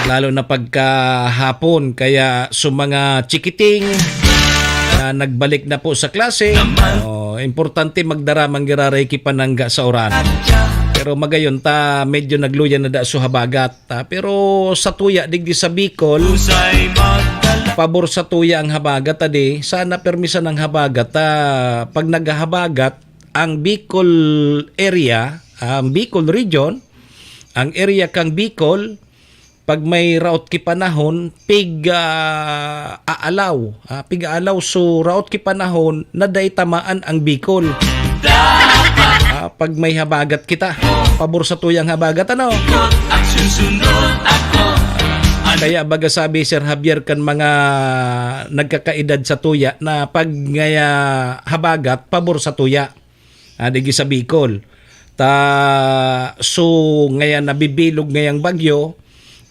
Lalo na pagkahapon, kaya sa mga chikiting na nagbalik na po sa klase, oh, importante magdara man giraray ki panangga sa uran. Pero magayon ta, medyo nagluya na da so habagat. Ta, pero sa tuya digdi sa Bicol, pabor sa tuya ang habagat, adi. Sana permisan ang habagat, ta. Pag naghahabagat, ang Bicol area, ang Bicol region, ang area kang Bicol, pag may raot ki panahon, pig ah, aalaw. Ah, pig aalaw, so raot ki panahon na dai tamaan ang Bicol. Ah, pag may habagat kita, pabor sa tuyang habagat, ano? Kaya baga sabi Sir Javier kan mga nagkakaedad sa tuya na pag ngaya habagat, pabor sa tuya. Ah, digi sa Bicol. Ta so ngaya nabibilog ngayang bagyo,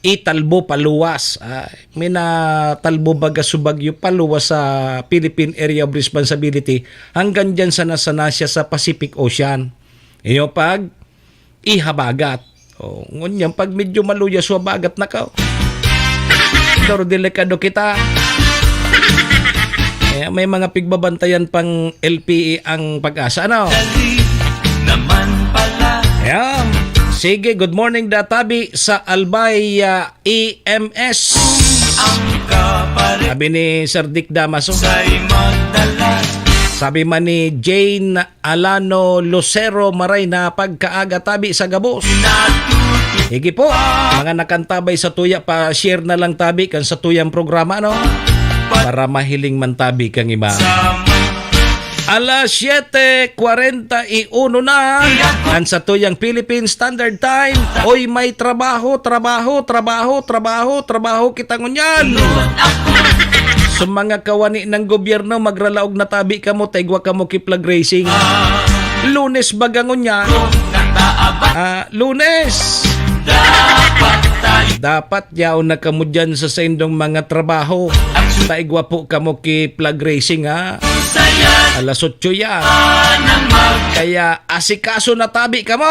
italbo paluwas. Ah, may natalbo baga so bagyo paluwas sa Philippine Area of Responsibility hanggang dyan sana sana siya sa Pacific Ocean. Iyo pag ihabagat. Oh, ngunyan pag medyo maluya so habagat na ka. Pero delikado kita. Kaya may mga pigbabantayan pang L P E ang Pag-asa, ano? Ayan. Sige, good morning, Databi, sa Albay ah, E M S. Sabi ni Sir Dick Damaso. Sabi man ni Jane Alano Lucero, maray na pagkaaga tabi sa gabos. Higi po, mga nakantabay sa tuya, pa-share na lang tabi kan sa tuyang programa, no? para mahiling man tabi kan iba. Alas siyete kwarenta y uno na, ang satuyang Philippine Standard Time. Oy, may trabaho, trabaho, trabaho, trabaho, trabaho kita ngunyan. Sa mga kawani ng gobyerno, magralaog na tabi kamo, ta igwa kamo ki flag raising. Lunes baga ngunyan. Ah, Lunes. Dapat yaon na kamo dyan sa saindong mga trabaho. Ta igwa po kamo ki flag raising, ha? Alas otso yan. Kaya asikaso na tabi kamo.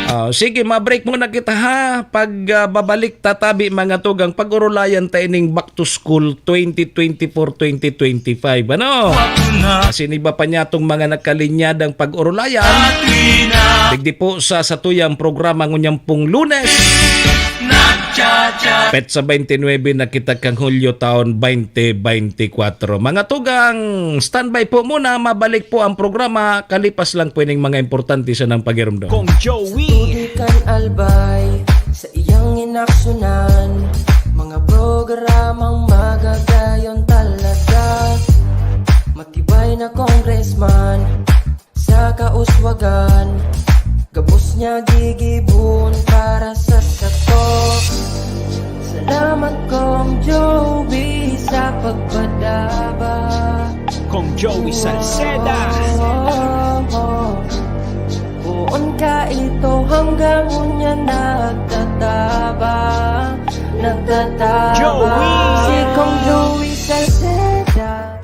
Oh, sige, ma-break muna kita, ha. Pag, ah, babalik, tatabi, mga tugang, pag-urulayan ta ining back to school twenty twenty-four, twenty twenty-five. Ano? Asin iba pa niya tong mga nakalinyadang pag-urulayan. Digdi po sa satuyang programa ngunyang pong Lunes. Petsa twenty-nine na kita kang Hulyo taon twenty twenty-four. Mga tugang, standby po muna. Mabalik po ang programa. Kalipas lang po ining mga importante sa nang pagirumdom. Kong Joey. Sa tubig kan Albay, sa iyang inaksunan, mga programang magagayon talaga. Matibay na congressman, sa kauswagan, gabos niya gigibon para sa sato. Salamat, Kong Joey, sa pagpadaba. Kong Joey Salceda. Oh, oh, oh. Poon ka ito hanggang unya nagtataba, nagtataba. Joey! Si Kong Joey Salceda.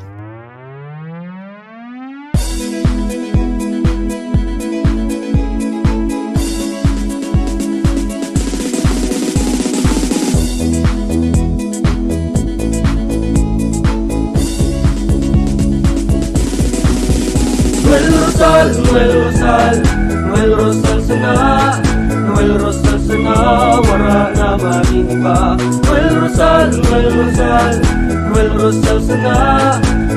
Noel Rosal, Noel Rosal, Noel Rosal sana, Noel Rosal sana, wara na maning iba. Noel Rosal, Noel Rosal, Noel Rosal sana,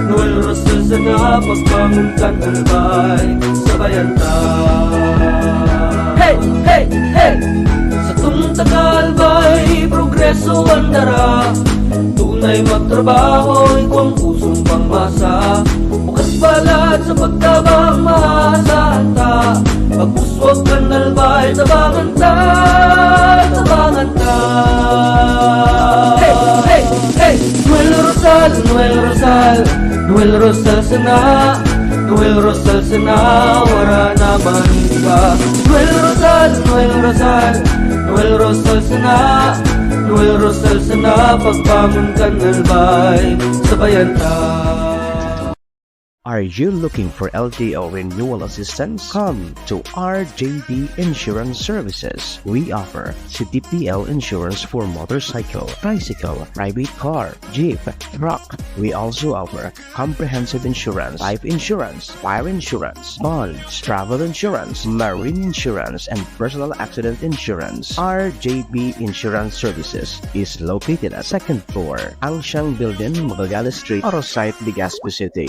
Noel Rosal sana, pagbangon kan Albay, sabayan ta. Hey, hey, hey! Sa tong taga Albay, progreso ang dara. Tunay magtrabaho, igwang pusong pangmasa. Bukas balat sa pagtabang, maasahan ta. Pagpuswag kan Albay, tabangan ta, tabangan ta. Hey, hey, hey! Noel Rosal, Noel Rosal, Noel Rosal sana, Noel Rosal sana, wara na man iba. Noel Rosal, Noel Rosal, Noel Rosal sana, Noel Rosal sana, pagbangon kan Albay, sabayan ta. Are you looking for L T O renewal assistance? Come to R J B Insurance Services. We offer C T P L insurance for motorcycle, tricycle, private car, jeep, truck. We also offer comprehensive insurance, life insurance, fire insurance, bonds, travel insurance, marine insurance, and personal accident insurance. R J B Insurance Services is located at second floor, Angsiang Building, Magallanes Street, Arosite, Legazpi City.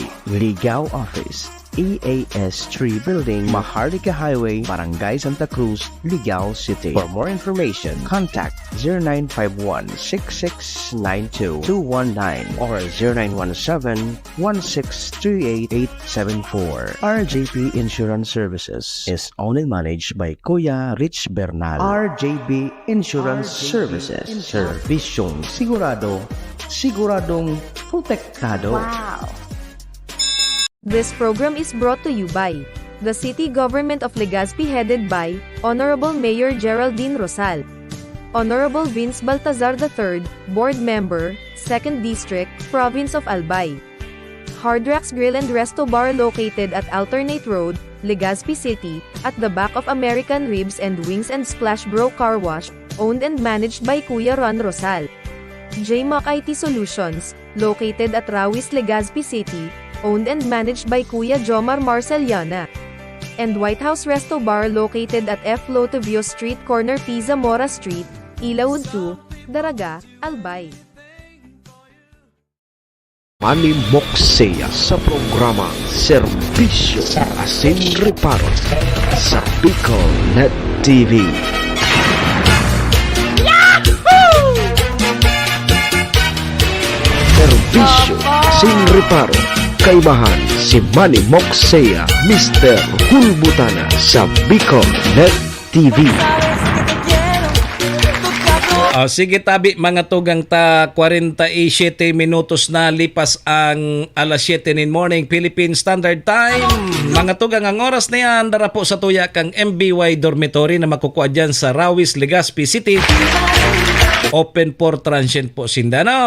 Ligao Office, E A S three Building, Maharlika Highway, Barangay Santa Cruz, Ligao City. For more information, contact zero nine five one six six nine two two one nine or zero nine one seven one six three eight eight seven four. R J P Insurance Services is owned and managed by Kuya Rich Bernal. R J B Insurance Services, serbisyong sigurado, siguradong protektado. Wow! This program is brought to you by the City Government of Legazpi, headed by Honorable Mayor Geraldine Rosal, Honorable Vince Baltazar the third, Board Member, Second District, Province of Albay. Hard Rocks Grill and Resto Bar, located at Alternate Road, Legazpi City, at the back of American Ribs and Wings and Splash Bro Car Wash, owned and managed by Kuya Ron Rosal. J Mac I T Solutions, located at Rawis, Legazpi City, owned and managed by Kuya Jomar Marceliana. And White House Resto Bar, located at F Lotovio Street, corner P Zamora Street, Ilaud two, Daraga, Albay. Manimok siya sa programa Serbisyo asin Reparo sa Bicol Net T V. Yahoo! Bisyo, sin reparo, kaibahan si Manny Moksea, Mister Hulbutana sa Bicol Net T V. Ah, sige, tabi, mga tugang, ta kwarenta y siyete minutos na lipas ang alas siyete nin morning, Philippine Standard Time. Mga tugang, ang oras na yan, dara po sa tuya kang M B Y Dormitory na makukuha dyan sa Rawis, Legazpi City. Open for transient po sinda, no?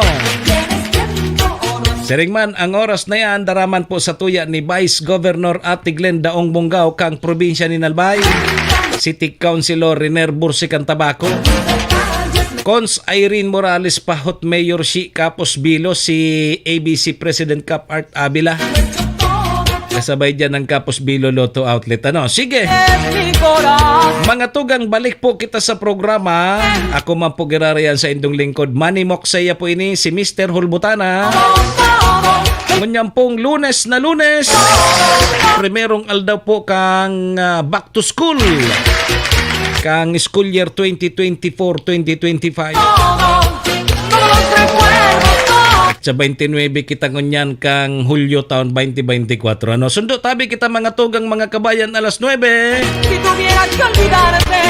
Siring man, ang oras na yan, dara man po sa tuya ni Vice Governor Ate Glenda Ong Bongao kang probinsya ni Albay, City Councilor Riner Bursi kan Tabaco, Cons Irene Morales, pahot Mayor si Kapos Bilo, si A B C President Cap Art Avila. Kasabay dyan ang Kapos Bilo Lotto Outlet. Ano? Sige. Mga tugang, balik po kita sa programa. Ako man po ginarayan sa indong lingkod, Manny Moksaya po ini, si Mister Hulbutana. Ngunyan pong Lunes na Lunes, primerong aldaw po kang, ah, back to school, kang school year twenty twenty-four, twenty twenty-five. Sa twenty-nine kita ngunyan kang Hulyo taon twenty twenty-four. Ano? Sundo tabi kita, mga tugang, mga kabayan, alas nuebe. Si tuviera que olvidarte.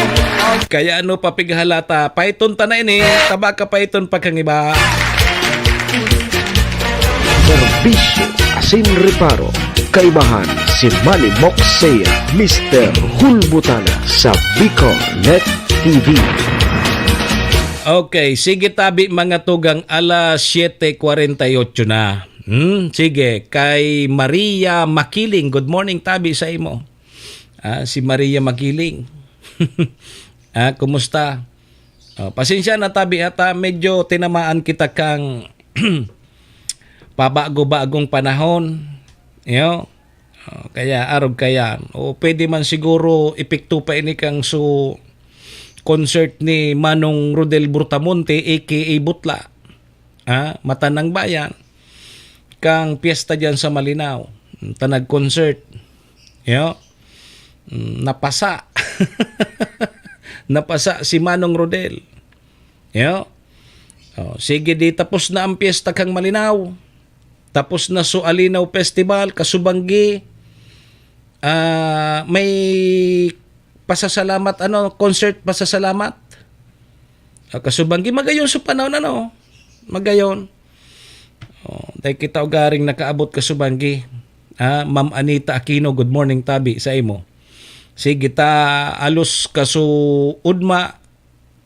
Kaya ano pa pighalata? Paiton ta na ini. Taba ka paiton pagkangiba. Serbisyo asin reparo. Kaibahan si Manny Moksea, Mister Hulbutana sa Bicol Net T V. Okay, sige tabi, mga tugang, alas siyete kwarenta y otso na. Hmm, sige, kay Maria Makiling. Good morning tabi sa imo. Ah, si Maria Makiling. Ah, kumusta? Oh, pasensya na tabi ata, medyo tinamaan kita kang pabago-bagong panahon. Yo. Oh, kaya arog kaya. O pwede man siguro epekto pa ini kang su concert ni Manong Rodel Brutamonte, A K A Butla. Ah, Mata ng Bayan. Kang piyesta diyan sa Malinao. Tanag concert. Yo. Mm, napasa. Napasa si Manong Rodel. Yo. Oh, sige, di tapos na ang piyesta kang Malinao. Tapos na su Alinaw Festival, kasubanggi. Ah, may pasasalamat, ano, concert pasasalamat. Ah, kasubanggi, magayon sa panahon, ano? Magayon. Oh, dahil kita ugaring nakaabot, kasubanggi. Ah, Ma'am Anita Aquino, good morning, tabi, sa imo. Sige, ta alos kaso udma,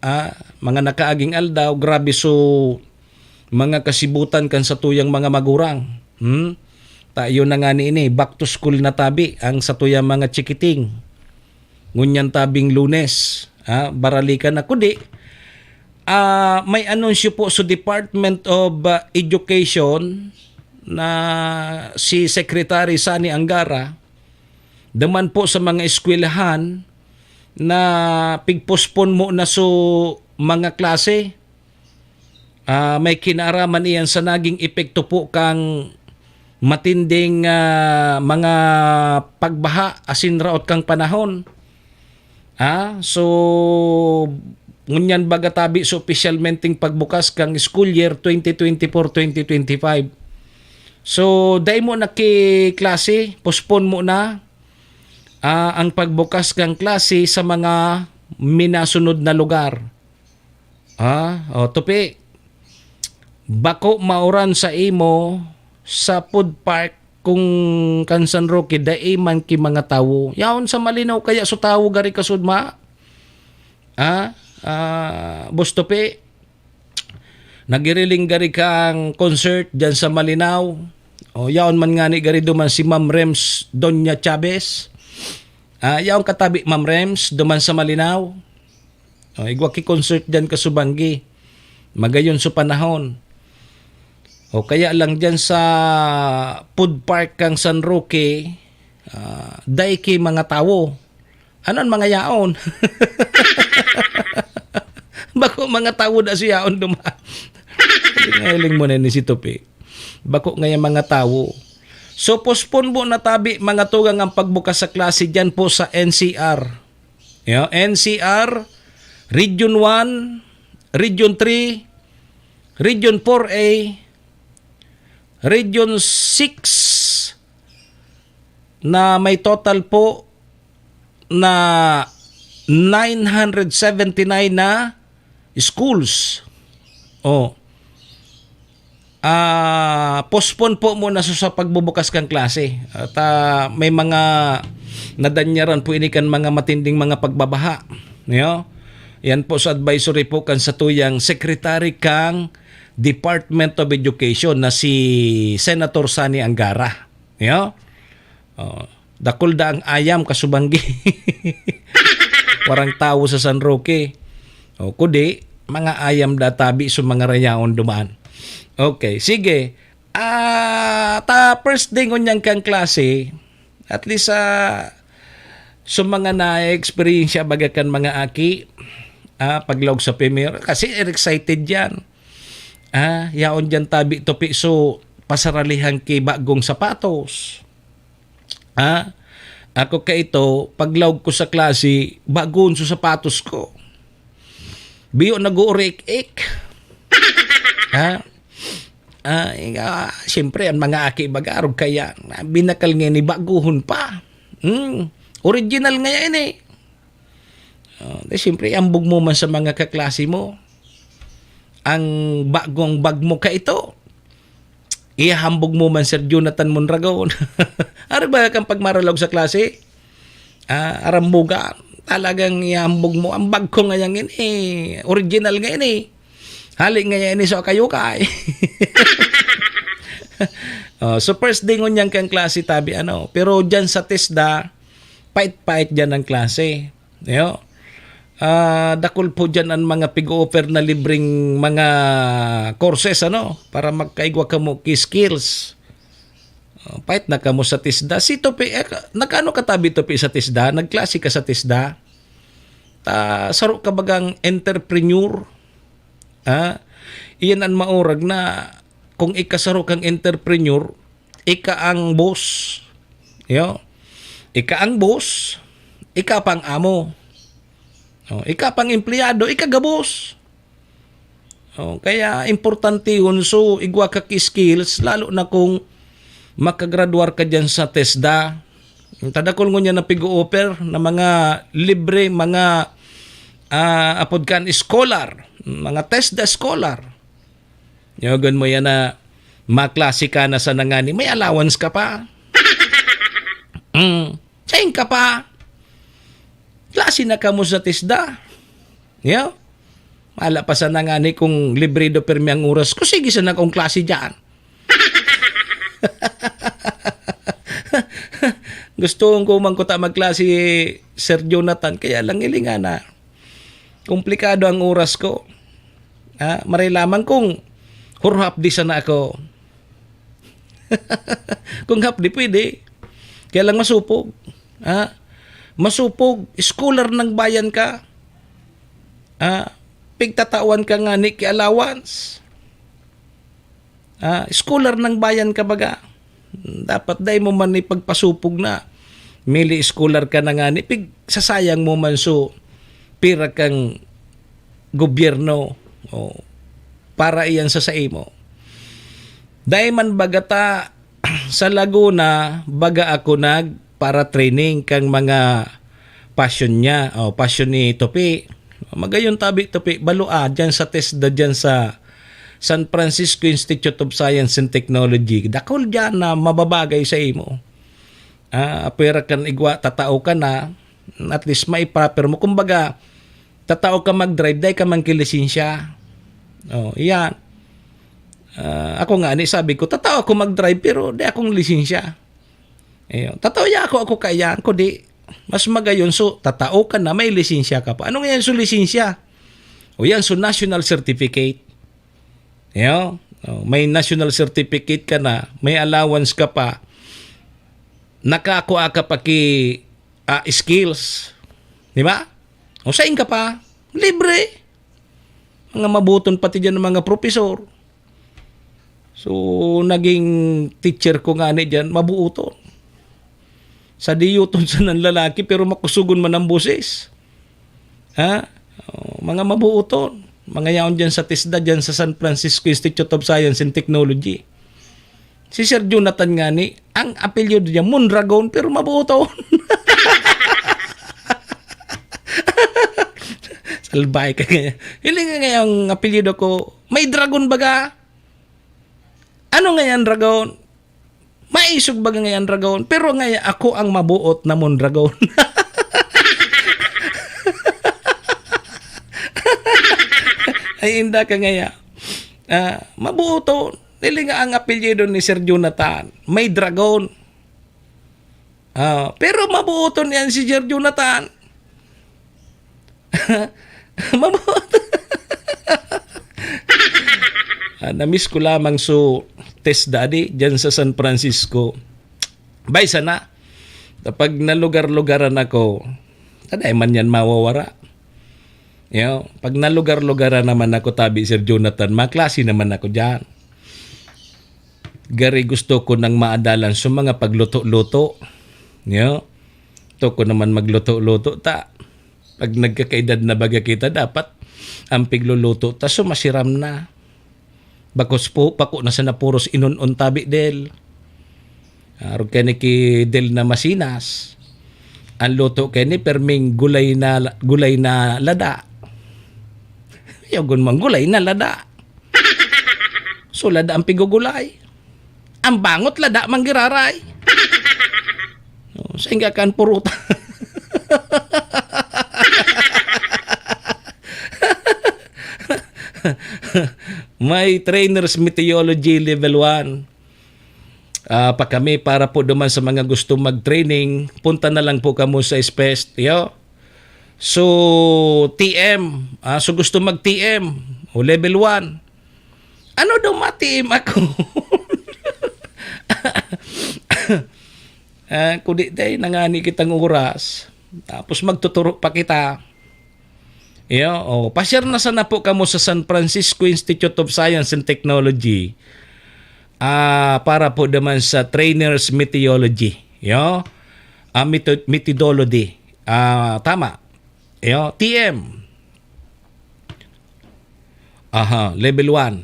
ah, mga nakaaging aldaw, grabe so mga kasibutan kan satuyang mga magurang. Hmm? Tayo na nga ni ini, back to school na tabi ang satuyang mga chikiting. Ngunyan tabing Lunes, ah, baralikan na. Kundi, ah, may anunsyo po sa Department of, ah, Education na si Secretary Sani Angara, duman po sa mga eskwelahan na pigpospon mo na so mga klase. Ah, may kinaaraman iyan sa naging epekto po kang matinding, ah, mga pagbaha asin raot kang panahon. Ah, so, ngunyan baga tabi sa opisyalmenteng pagbukas kang school year twenty twenty-four, twenty twenty-five. So, dai mo nakiklase, postpone mo na, ah, ang pagbukas kang klase sa mga minasunod na lugar. Ah, o, tupi. Bako mauran sa imo sa food park kung kan San Roque, dai man ki mga tawo. Yaon sa Malinao kaya so tawo gari kasudma? Ah, ah, Boss Tupi, nagiriling gari kang concert dyan sa Malinao. O, yaon man ngani gari duman si Ma'am Rems Doña Chavez. Ah, yaon katabi, Ma'am Rems, duman sa Malinao. O, igwa ki concert dyan kasubanggi. Magayon so panahon. O kaya lang dyan sa food park kang San Roque, ah, dai ki mga tawo. Ano ang mga yaon? Bako mga tawo da so yaon duma. Ngahiling mo na ni si Tupi. Bako ngaya mga tawo. So, postpone mo na tabi, mga tugang, ang pagbukas sa klase dyan po sa N C R. Yo, N C R, Region one, Region three, Region four A, Region six na may total po na nine hundred seventy-nine na schools. Oh. Ah, postpone po muna sa, sa pagbubukas kan klase. At, ah, may mga nadanyaran po ini kan mga matinding mga pagbabaha. Niyo? Yan po sa advisory po kan satuyang secretary kang Department of Education na si Senator Sonny Angara. Niyo? Oh, dakul da ang ayam, kasubanggi. Warang tawo sa San Roque. Oh, kudi, mga ayam da tabi sa mga rayaon duman. Okay, sige. Ah, ta first day ngunyan kang klase, at least, ah, sa mga na-experience baga kan mga aki, ah, paglaog sa primer, kasi excited yan. Ah, yaon dyan tabi to piso, pasaralihan ki bagong sapatos. Ah, ako kaito, paglaog ko sa klase, bagon sa sapatos ko. Biyo nag-uurik-ik. Ha? Ah, inga, siyempre, ang mga aki baga, arog kaya, binakal nga ni baguhon pa. Hmm, original nga yan eh. Oh, di, siyempre, ambog mo man sa mga kaklase mo. Ang bagong bag mo kaito, ihambog mo man, Sir Jonathan Mondragon. Ari ba kang pagmaralaog sa klase? Ah, arambugan. Talagang ihambog mo. Ang bag ko ngayon, eh, original ngayon, eh. Hali ngayon, eh, so kayo ka, eh. Oh, so first day ngunyan kang klase, tabi, ano. Pero dyan sa TESDA, pait-pait dyan ang klase. Yo. Ah, dakul po dyan ang mga pig-o-offer na libreng mga courses, ano, para magkaigwa kamo ki skills. Ah, pait na kamo sa TESDA. Si Topi, eh, ka-, nag-ano ka tabi, Topi, sa TESDA? Nagklase ka sa TESDA? Ta, saro ka bagang entrepreneur? Ha? Iyan ang maurag na kung ikasaro kang entrepreneur, ika ang boss. Yo. Ika ang boss, ika pang amo. Oh, ika pang empleyado, ika gabos. Oh, kaya importante yun. So, igwa ka ki skills, lalo na kung makagraduar ka dyan sa TESDA. Tadakol ngunyan na pig-o-offer na mga libre, mga, ah, apod kan scholar, mga TESDA scholar. Yagan mo yan na maklase ka na sa nangani, may allowance ka pa. Mm. Sain ka pa? Klase na kamo sa TESDA. Yo? Mala pa sana ngani kung libre do pirmi ang oras ko, sige sana akong klase dyan. Gusto ko man kuta magklase, Sir Jonathan, kaya lang ilingan na. Komplikado ang oras ko. Ah, maray lamang kung hurhap di sana ako. Kung hapdi, pwede. Kaya lang masupog. Ha? Masupog, scholar ng bayan ka. Ha? Pigtatawan ka nga ni ki allowance. Ha? Scholar ng bayan ka baga. Dapat dai mo man ipagpasupog na. Mili scholar ka na nga ni, pigsasayang mo man so pira kang gobyerno. O, para iyan sa saimo. Dai man baga ta sa Laguna, baga ako nag para training kang mga passion niya, o passion ni Topi. Magayon tabi, Topi, balo, ah, dyan sa TESDA, dyan sa San Francisco Institute of Science and Technology. Dakul dyan na mababagay sa imo. Ah, pwera kan igwa, tatao ka na, at least maiproper mo. Kumbaga, tatao ka mag-drive, dai ka man ki lisensya. Oh, iyan. Ah, ako nga, ni sabi ko, tatao ako mag-drive, pero di akong lisensya. Ayun. Tatao ya ako, ako kaiyan, kundi mas magayon, so, tatao ka na, may lisensya ka pa. Ano nga yan, so, lisensya? O yan, so, national certificate. Yo, oh, may national certificate ka na, may allowance ka pa, nakakua ka pa ki, ah, skills. Di ba? O, sain ka pa? Libre. Mga mabuton pati dyan ng mga professor. So, naging teacher ko nga ni dyan, mabuuton. Sa diyuton sa nan lalaki, pero makusugon man ang boses. Ha? Oh, mga mabuuton. Mga yaon dyan sa TESDA, dyan sa San Francisco Institute of Science and Technology. Si Sir Jonathan ngani, ang apelyido niya Mondragon, pero mabuoton. Salbahe ka ngaya. Hiling nga ngaya ang apelyido ko, may dragon baga. Ano ngaya an dragon? Maisog baga ngaya an dragon, pero ngaya ako ang mabuot na Mondragon. Ay, inda ka ngaya. Ah, mabuoton. Dili nga ang apelyido ni Sir Jonathan, may dragon. Ah, pero mabuoton yan si Sir Jonathan. Mabuot. Ah, na-miss ko lamang so test daddy dyan sa San Francisco. Bay, sana. Kapag nalugar-lugaran ako, taday man yan mawawara. Yo, pag nalugar-lugaran naman ako, tabi Sir Jonathan, maklase naman ako dyan. Gari gusto ko nang maadalan sa mga pagluto-luto. Yo, gusto ko naman magluto-luto ta. Pag nagkakaedad na baga kita, dapat ang pigluluto ta so masiram na. Bakos po, pako na sana puros inon-on tabi, Del. Arog kani ki Del na Masinas. Ang luto kani, perming gulay na, gulay na lada. Yagon man gulay na lada. So, lada ang pigugulay. Ang bangot, lada man giraray. Oh, sainga kan puruta. May trainers meteorology level one. Ah, pa kami para po duman sa mga gusto mag-training, punta na lang po kamo sa S P E S T, yo. So, T M, ah, so gusto mag-T M, o level one. Ano daw ma-T M ako? Ah, kung di, day, nangani kitang oras. Tapos magtuturo pa kita. Iyo, oh, pa-share na sana po kamo sa San Francisco Institute of Science and Technology. Ah, para po naman sa trainers meteorology. Yo? Ah, meto-, methodology. Ah, tama. Yo, T M. Aha, level one.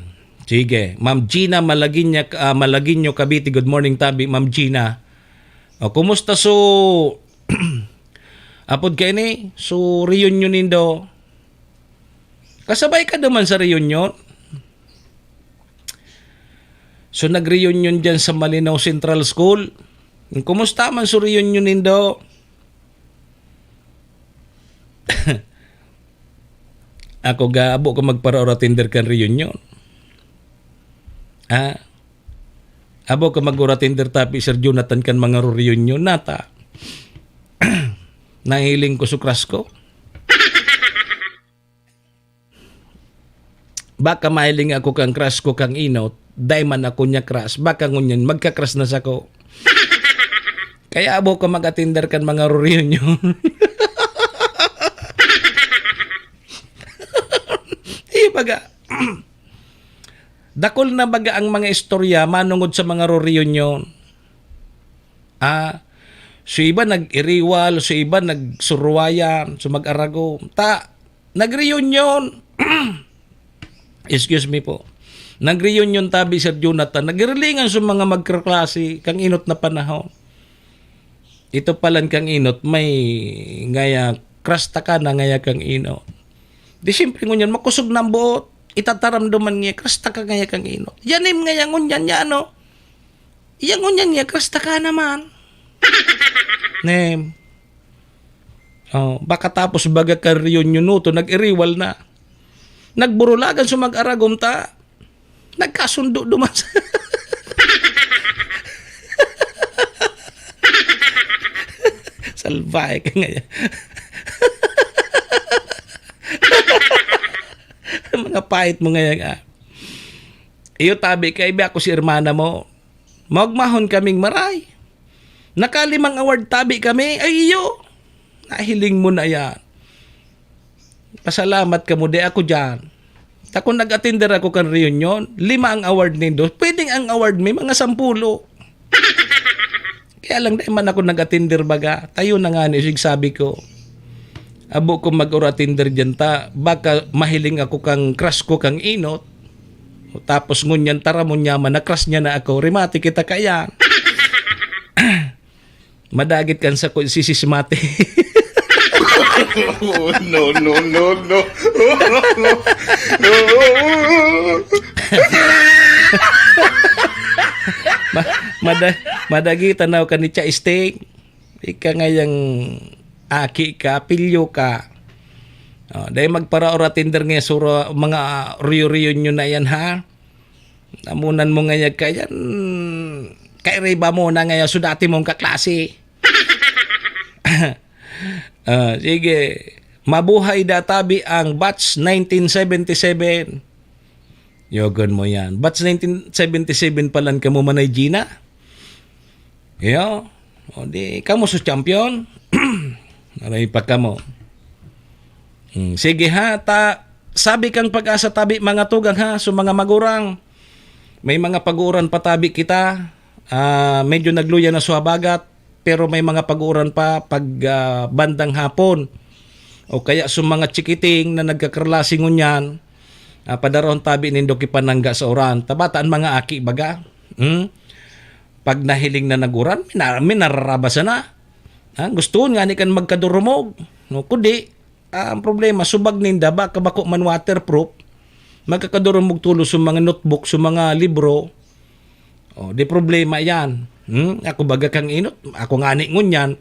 Sige. Ma'am Gina Malagueña, ah, Malagueño, Cavite. Good morning, tabi, Ma'am Gina. O, kumusta so, apod kaini? So, reunion nindo? Kasabay ka naman sa reunion? So, nag-reunion dyan sa Malinao Central School. Kumusta man so reunion nindo? Ako ga, abo ka magparaora tender kan reunion. Ha? Abo ka mag-ora tender tapi, Sir Jonathan, kan mga reunion nata. Nahiling ko su crush ko. Baka mahiling ako kang crush ko kang inot, dai man ako niya crush. Baka ngunyan magka-crush na sako. Kaya abo ka mag-atender kan mga reunion. Iyo baga. Dakul na baga ang mga istorya manungod sa mga reunion. Ah, so iba nag-iriwal, so iba nagsuruwayan, so mag-aragom. Ta, nag-reunion. Excuse me po. Nag-reunion tabi, Sir Jonathan. Nagirilingan sa mga magkaklase kang inot na panahon. Ito palan kang inot, may ngaya crush ta ka na ngaya kang inot. Di siyempre ngunyan, makusog na ang buot. Itataram duman ngaya, crush ta ka ngaya kang inot. Yanim ngaya ngunyan niya, ano? Iya ngunyan niya, crush ta ka naman. Nem. Oh, baka tapos baga kan reunion nuto, nag-iriwal na. Nagburulagan sa mag-aragom ta. Nagkasundo duman sa salbahe ka ngayon. Mga pait mo ngayon, ah. Iyo, tabi ka, ibi ako si hermana mo. Maugmahon kaming maray. Nakalimang award tabi kami. Ay, iyo. Nahiling mo na yan. Pasalamat ka mo, di ako dyan. Ta kung nag-attender ako kan reunion, lima ang award nindo. Pwedeng ang award may mga sampulo. Kaya lang, di man ako nag-attender baga. Tayo na nga ni Sig sabi ko. Abo ko mag-ura attender dyan ta. Baka mahiling ako kang crush ko kang inot. Tapos ngunyan, taramon niya man, na-crush niya na ako. Rimati kita kaiyan. Madagit kan sako, sisismati. No, no, no, no. Ma-, mada-, madagitan na ako kan itsa isting. Ika ngayang aki ka, pilyo ka. Oh, dahil magparaora tinder nga suro, mga riyo-riyo nyo na yan, ha? Namunan mo ngayag ka yan. Kairiba mo na ngayon, so dati mong kaklase. Ah, sige. Mabuhay databi ang batch nineteen seventy-seven. Yogon mo yan. Batch nineteen seventy-seven palan kamo, Manay Gina. Iyo. O di, kamo sa champion. Aray pa kamo. Hmm, sige ha, ta, sabi kang Pag-asa tabi, mga tugang ha, so mga magurang, may mga pag-uuran pa tabi kita. Ah, medyo nagluya na sa habagat, pero may mga pag-uuran pa pag, ah, bandang hapon. O kaya sa mga chikiting na nagkakarlasi ngunyan, ah, padarahon tabi nindo kipanangga sa uran. Tabata ang mga aki baga. Hmm? Pag nahiling na nag-uran, mina-, minararabasa na. Ha? Gusto nga ni kan magkadurumog. No? Kundi, ah, ang problema, subag ninda, baka bako man waterproof, magkakadurumog tulo sa mga notebook, sa mga libro. O, di problema yan. Hmm? Ako baga kang inot, ako nga ni ngunyan,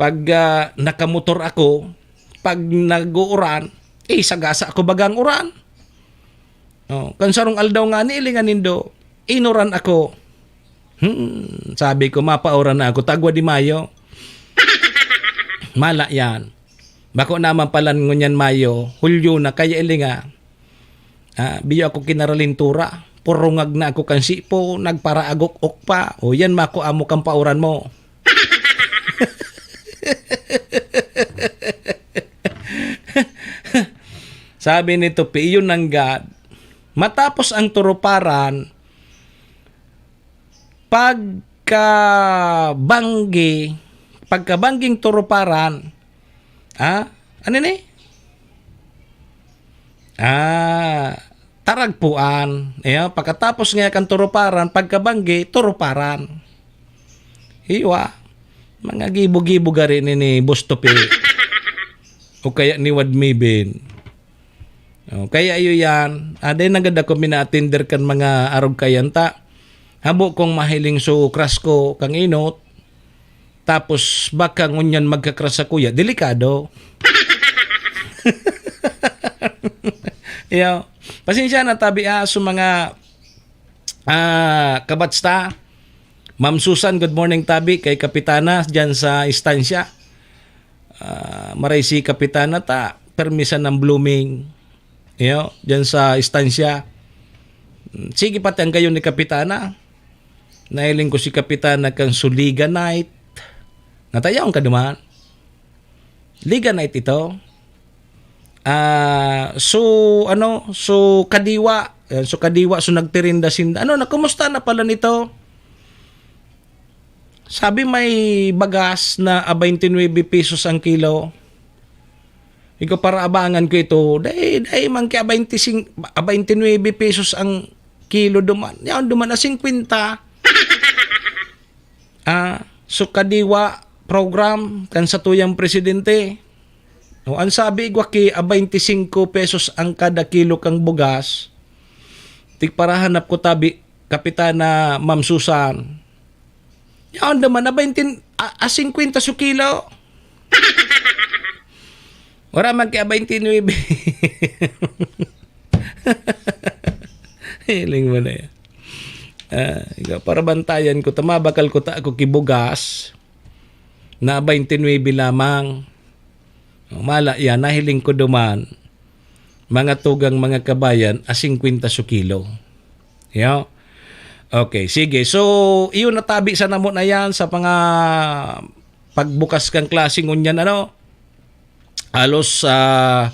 pag, ah, nakamotor ako, pag nag-uuran, eh, sagasa ako bagang uran. Oh, kan sarong aldaw nga ni, ilingan nindo, inuran ako. Hmm, sabi ko, mapauran na ako, tagwa di Mayo. Mala yan. Bako naman palan ngunyan Mayo, Hulyo na, kaya ilinga. Ah, biyo ako kinaralintura. Purungag na ako kan sipo, nagparaagok-ok pa. O yan, mako amo kang pauran mo. Sabi ni Tupi, iyon nanggad. Matapos ang turuparan, pagkabanggi, pagkabangging turuparan, ah, ano ni? Ah, taragpuan. Iyo, pagkatapos nga kan turuparan, pagkabanggi, turuparan. Iyo, ah. Mga gibo-gibo gari ni, ni Boss Tupi. O kaya ni Wad Mibin. O, kaya iyo yan. Aday nagad ako mina-attender kan mga arog kayan ta. Habo kong mahiling so crush ko kang inot. Tapos baka ngunyan magka-crush sa kuya. Delikado. Iyo. Pasensya na tabi, ah, sa mga, ah, kabats ta. Ma'am Susan, good morning tabi kay Kapitana dyan sa istansya. Ah, maray si Kapitana ta, permisan ng blooming. Iyo, dyan sa istansya. Sige pati ang gayon ni Kapitana. Nahiling ko si Kapitana kan Suliga Night. Natayaon ka duman? Liga Night ito. Ah, so, ano, so Kadiwa. Ayan, so Kadiwa, so nagtirinda sinda. Ano na, kumusta na pala nito? Sabi may bagas na a twenty-nine pesos ang kilo. Ikaw para abangan ko ito. Dai, dai man kaya twenty-five, a twenty-nine pesos ang kilo duman. Yan, duman na fifty. Ah, so Kadiwa program kan satuyang presidente. O, ang sabi, igwa ki a twenty-five pesos ang kada kilo kang bugas. Tigparahanap ko tabi, Kapitana Ma'am Susan. Yaon naman, a twenty, a, a fifty su kilo. Wala man kaya twenty-nine. Hiling mo na yan. Ah, ikaw, para bantayan ko, tama, bakal ko ta ako kibugas na twenty-nine lamang. Mala yan, nahiling ko duman. Mga tugang, mga kabayan, a fifty su kilo. Yo? Okay, sige. So, iyon natabi sa namo na yan sa mga pagbukas kang klase ngunyan, ano? Halos, ah,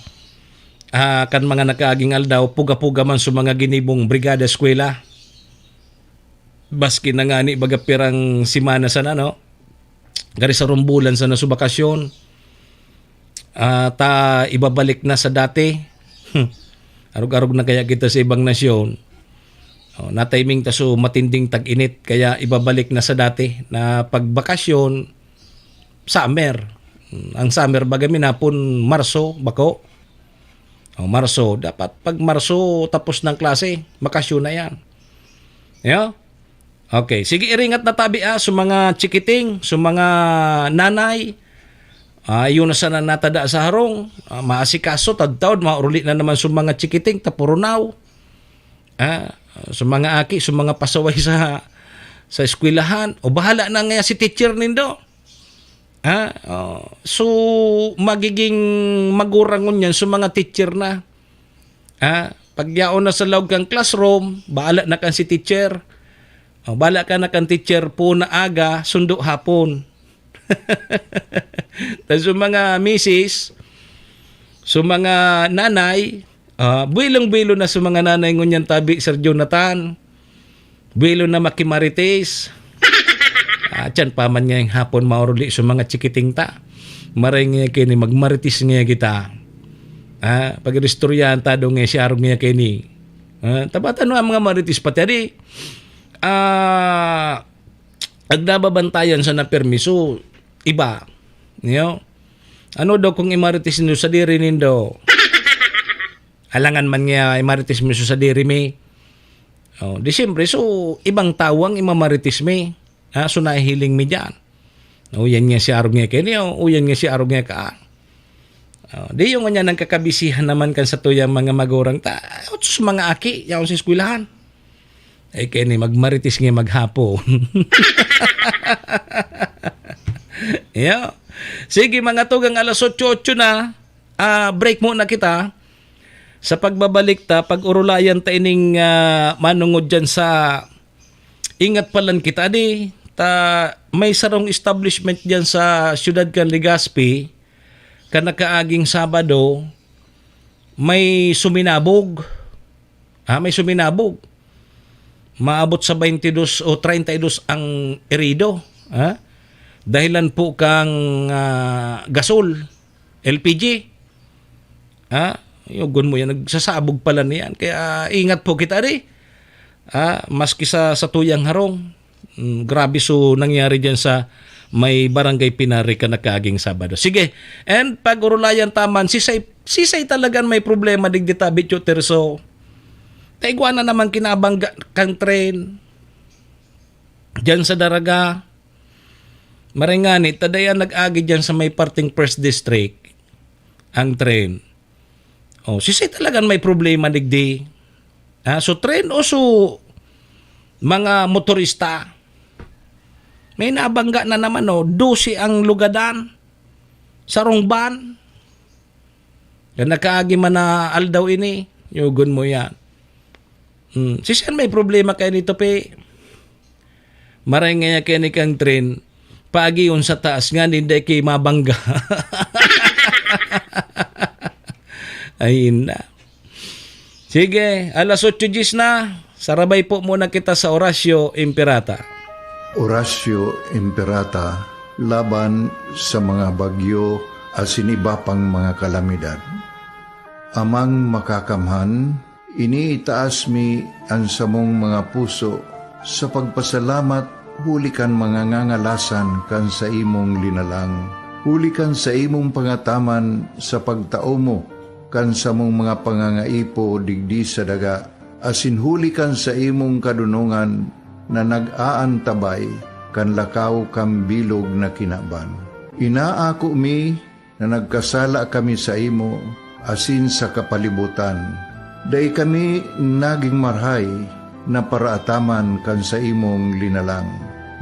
ah, kan mga nakaaging aldaw, puga-puga man sa mga ginibong brigada eskwela. Baski na ngani baga pirang semana sana, no? Gari sa rumbulan sana sa bakasyon. Ah, ta ibabalik na sa dati. Arog-arog na kaya kita sa ibang nasyon. Oh, natiming ta so matinding tag-init, kaya ibabalik na sa dati na pagbakasyon, summer. Hmm, ang summer baga mi napon Marso, bako? Oh, Marso. Dapat pag Marso, tapos ng klase, bakasyon na yan. Yeah? Okay, sige, iringat na tabi, ah, sa mga chikiting, sa mga nanay. Ah, yun na sana natada sa harong. Ah, maasikaso, tadtaod, mauruli na naman sa mga chikiting, tapurunaw. Ah, sa mga aki, sa mga pasaway sa, sa eskwelahan. O bahala na nga si teacher nindo. Ah, oh. So, magiging magurang ngunyan sa mga teacher na. Ah, pag yaon na sa laog kang classroom, bahala na kan si teacher. Oh, bahala ka na kan teacher po na aga, sundo hapon. Tas yung mga misis, so mga nanay, ah, buwelong-buwelo na sa mga nanay ngunyan tabi, Sir Jonathan. Buwelo na makimarites. Ah, tiyan pa man ngayang hapon mauruli sa mga chikiting ta. Maray nga kaini, magmarites nga kita. Ah, pag-istoryahan ta daw nga si Arog nga kaini. Ah, tabatan mo ang mga marites pati adi. Ah, nagdababantayan sa napermiso, iba. Niyo? Ano daw kung imarites nindo sa diri nindo? Alangan man nga imarites mi sa diri mi. Oh, di siyempre, so, ibang tawo ang imamarites mi. Ha? So, nahihiling mi diyan. O, yan nga si Arog nga kaini, o, o, yan nga si Arog nga kaan. Oh, di yung nga nang kakabisihan naman kan sa tuyang mga magurang ta, otros mga aki, yaon sa eskwelahan. Ay, kaini, magmarites nga maghapon. Yeah. Sige, mga tugang, alas otso, otso na. Ah, break muna kita. Sa pagbabalik ta, pag-urulayan ta ining, ah, manungod dyan sa Ingat Palan Kita. Adi, ta, may sarong establishment dyan sa siyudad kan Legazpi, kan nakaaging Sabado, may suminabog. Ha, may suminabog. Maabot sa twenty-dos o treinta y dos ang erido. Ha? Dahilan po kang, ah, gasol, L P G. Ha? Yugon mo yan, nagsasabog pala niyan. Kaya ingat po kita, di? Ha? Maski sa, sa tuyang harong. Mm, grabe so nangyari dyan sa may Barangay Pinari kan nakaaging Sabado. Sige, and pag-urulayan ta man, sisay, sisay talagan may problema digdi ta, Bityo Terso. Ta igwa na naman kinabangga kan tren. Diyan sa Daraga, maray ngani, ta dai an nag-agi diyan sa may parteng First District, ang tren. Oh, sisay talagan may problema digdi? Ah, so tren o so mga motorista? May nabangga na naman, oh, dose ang lugadan, sarong van. Kan nakaagi man na aldaw ini, yugon mo yan. Hmm, sisay an may problema kaini, Tope? Maray ngaya kaini kang tren, paagion sa taas nga, ninda ki mabangga. Ay, ina. Sige, alas otso diyes na. Sarabay po muna kita sa Oratio Imperata. Oratio Imperata laban sa mga bagyo asin iba pang mga kalamidad. Amang Makakamhan, iniitaas mi an samong mga puso sa pagpasalamat huli kan mga ngangalasan kan saimong linalang, huli kan saimong pangataman sa pagtao mo kan samong mga pangangaipo digdi sa daga, asin huli kan saimong kadonongan na nag-aantabay kan lakaw kan bilog na kinaban. Inaako mi na nagkasala kami saimo asin sa kapalibotan. Dai kami nagin marahay na paraataman kan saimong linalang.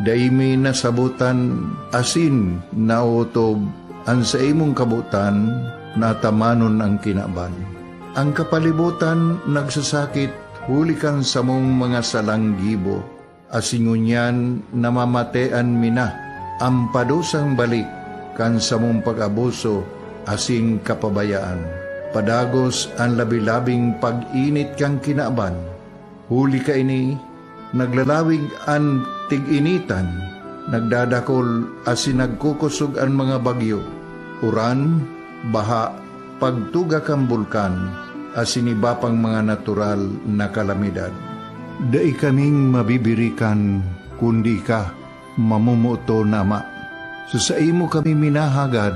Dai mi nasabotan asin naotob an saimong kabotan na atamanon an kinaban. An kapalibotan nagsasakit huli kan samong mga salang gibo, asin ngunyan namamatean mi na an padusang balik kan samong pag-abuso asin kapabayaan. Padagos an labi-labing pag-init kan kinaban. Huli kaini, naglalawig an tig-initan, nagdadakol asin nagkukosog an mga bagyo, uran, baha, pagtuga kan bulkan, asin iba pang mga natural na kalamidad. Dai kaming mabibirikan, kundi ika, mamomoton, Ama. Sa saimo kami minahagad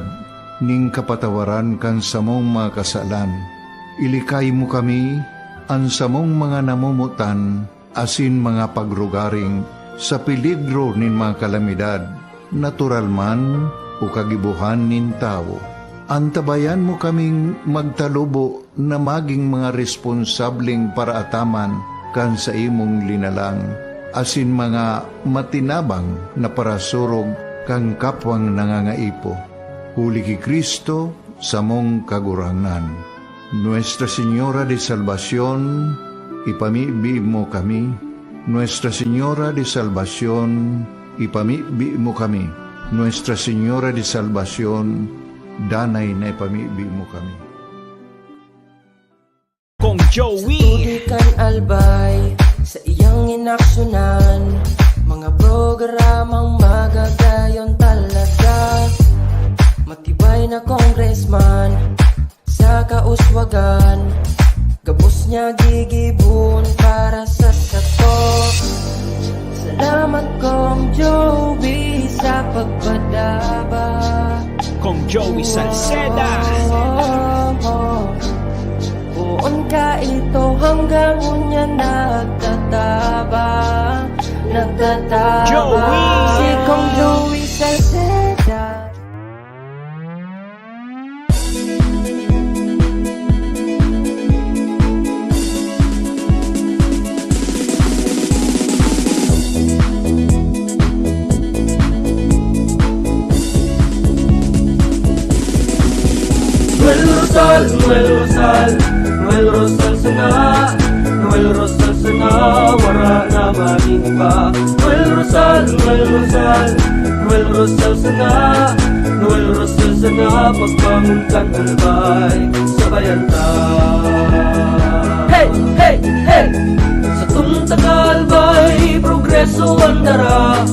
ning kapatawaran kan samong mga kasalan. Ilikay mo kami, an samong mga namomotan, asin mga pagrugaring sa peligro nin mga kalamidad, natural man o kagibohan nin tawo. Antabayan mo kaming magtalubo na magin mga responsableng paraataman kan saimong linalang, asin mga matinabang na parasurog kan kapwang nangangaipo. Huli ki Cristo, samong Kagurangnan. Nuestra Señora de Salvacion, ipamibi mo kami. Nuestra Señora de Salvacion, ipamibi mo kami. Nuestra Señora de Salvacion, danay na ipamibi mo kami. Kong Joey. Tubig kan Albay, sa iyang inaksyonan, mga programang magagayon talaga. Matibay na congressman, sa kauswagan, gabos niya gigibon para sa sato. Salamat, Kong Joey, sa pagpadaba. Kong Joey Salceda. Poon ka ito hanggang unya nagtataba, nagtataba. Joey. Si Kong Joey Salceda. Noel Rosal, Noel Rosal, Noel Rosal sana, Noel Rosal sana, wara na magin iba. Noel Rosal, Noel Rosal, Noel Rosal sana, Noel Rosal sana, pagbangon kan Albay, sabayan ta. Hey, hey, hey! Satong taga Albay, progreso an dara.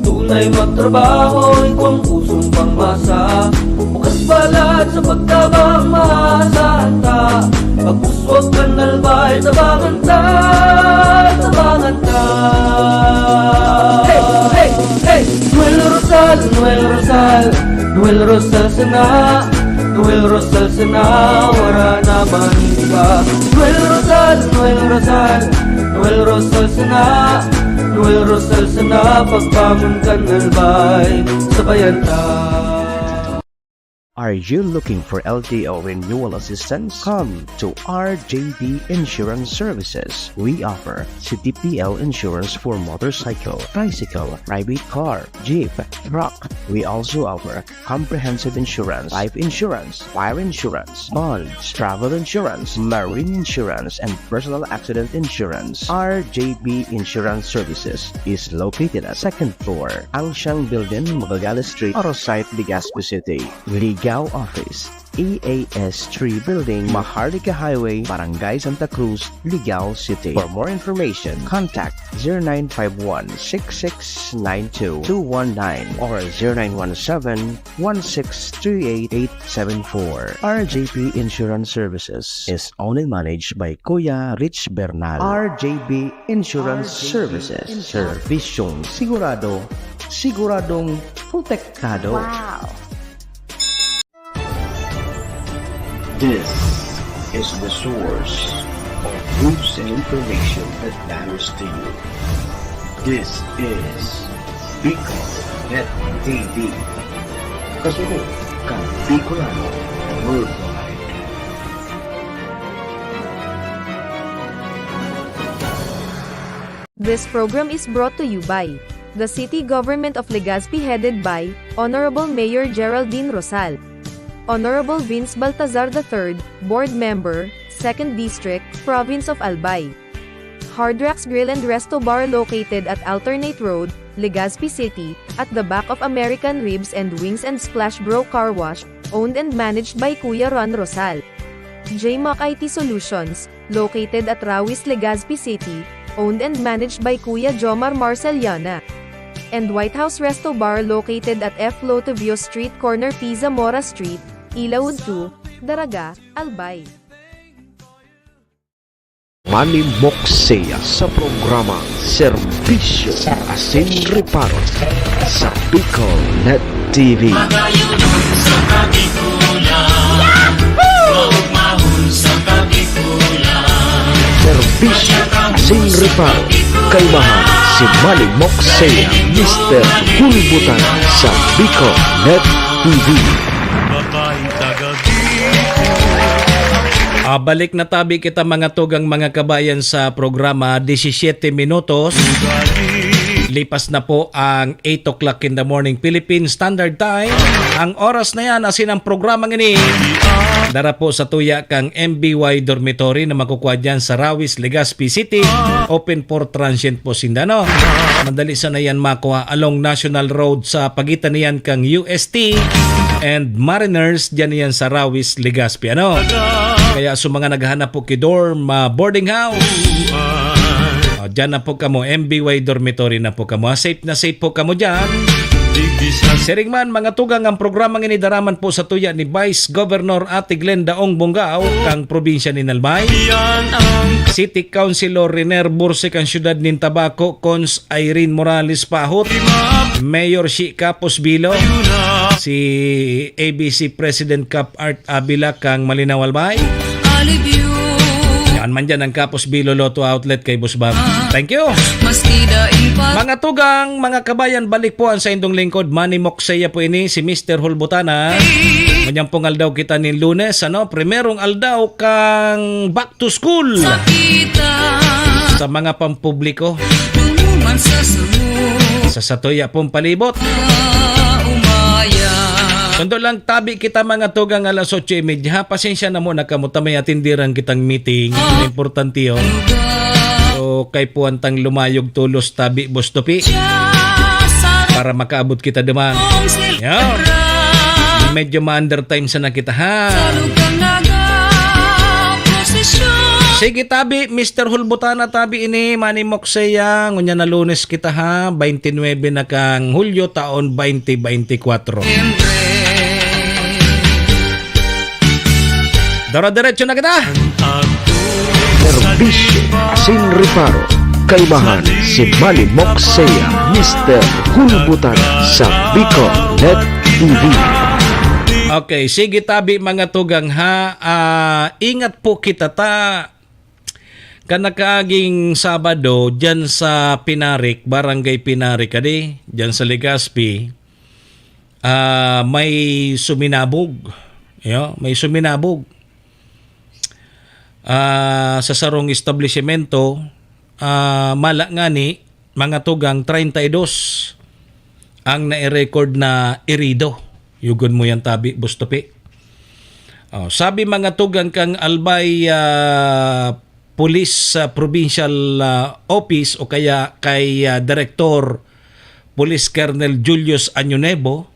Tunay magtrabaho, igwang pusong pangmasa. Bukas palad sa pagtabang, maasahan ta. Pag-uswag kan Albay, tabangan ta, tabangan ta. Hey, hey, hey! Noel Rosal, Noel Rosal, Noel Rosal sana, Noel Rosal sana, wara na magin iba. Noel Rosal, Noel Rosal, Noel Rosal sana, Noel Rosal sana, pagbangon kan Albay, sabayan ta. Are you looking for L T O renewal assistance? Come to R J B Insurance Services. We offer C T P L insurance for motorcycle, tricycle, private car, jeep, truck. We also offer comprehensive insurance, life insurance, fire insurance, bonds, travel insurance, marine insurance, and personal accident insurance. R J B Insurance Services is located at second floor, Angshang Building, Magallanes Street, Arosite, Legazpi City. Ligao Office, E A S three Building, Maharlika Highway, Barangay Santa Cruz, Ligao City. For more information, contact zero nine five one, six six nine two, two one nine or zero nine one seven, one six three eight, eight seven four. R J P Insurance Services is owned and managed by Kuya Rich Bernal. R J P Insurance Services. Serbisyong sigurado, siguradong protektado. Wow! This is the source of news and information that matters to you. This is Bicol Net T V. Kasunod kan Bicolano Worldwide. This program is brought to you by the City Government of Legazpi, headed by Honorable Mayor Geraldine Rosal. Honorable Vince Baltazar the third, Board Member, Second District, Province of Albay. Hard Rocks Grill and Resto Bar, located at Alternate Road, Legazpi City, at the back of American Ribs and Wings and Splash Bro Car Wash, owned and managed by Kuya Ron Rosal. J Mac I T Solutions, located at Rawis, Legazpi City, owned and managed by Kuya Jomar Marceliana. And White House Resto Bar, located at F Lotivio Street, corner P Zamora Street, Ilaud two, Daraga, Albay. Manny Moksea sa programa Serbisyo asin Reparo sa Bicol Net T V. Magayon sa Kabikulan, maugmahon sa Kabikulan. Serbisyo asin Reparo, kaibahan si Manny Moksea, Mister Gulbutan sa Bicol Net T V. Ah, balik na tabi kita, mga tugang, mga kabayan, sa programa. Disisyete minutos. Lipas na po ang eight o'clock in the morning, Philippine Standard Time. Ang oras na yan, asin ang programa ngini, dara po sa tuya kang M B Y Dormitory na makukuha dyan sa Rawis, Legazpi City. Open for transient po sinda, no? Madali sana yan makuha along National Road sa pagitan niyan kang U S T and Mariners, dyan yan sa Rawis, Legazpi, ano? Kaya sa mga naghahanap po ki dorm, ah, boarding house, ah, dyan na po kamo, M B Y Dormitory na po kamo. Ah, safe na safe po kamo dyan. Siring man, mga tugang, ang programa ngini dara man po sa tuya ni Vice Governor Ate Glenda Ong Bongao, kang probinsya nin Albay. City Councilor Riner Bursi, kang siyudad nin Tabaco, Cons Irene Morales Pahot, Mayor Shi Capos Bilo, si A B C President Cap Art Avila, kang Malinao, Albay. Yan man dyan ang Capos Bilo Lotto Outlet kay Boss Bob. Thank you. Mga tugang, mga kabayan, balik po ang saindong lingkod, Manny Moksea po ini, si Mister Hulbutana. Ngunyan pong aldaw kita nin Lunes, ano, primerong aldaw kang back to school sa mga pampubliko. Sa satuya pong palibot. Sundo lang tabi kita, mga tugang, alas otso y media. Ha, pasensya na muna kamo ta may atindiran kitang meeting. Importante yun. So, kay puwantang lumayog tulos tabi, Boss Topi, para makaabot kita duman. Yan. Medyo ma-undertime sana kita, ha? Sige, tabi, Mister Hulbutana, tabi ini, Manny Moksea, ngunyan na Lunes kita, ha? Twenty-nuebe na kang Hulyo, taon twenty twenty-four. Dara-diretso na kita. Serbisyo asin reparo, kaibahan si Manny Moksea, Mister Hulbutana sa Bicol Net T V. Okay, sige tabi, mga tugang, ha. Ah, ingat po kita ta. Kan nakaaging Sabado, dyan sa Pinarik, Barangay Pinarik, kadi, dyan sa Legazpi, ah, may suminabog. Yo, may suminabog. Ah, sa sarong establisimento, ah, mala ngani, mga tugang, treinta y dos ang nai-record na erido. Yugon mo yan, tabi, Boss Topi. Oh, sabi, mga tugang, kang Albay, ah, Police, ah, Provincial, ah, Office o kaya kay, ah, Direktor Police Colonel Julius Añonevo,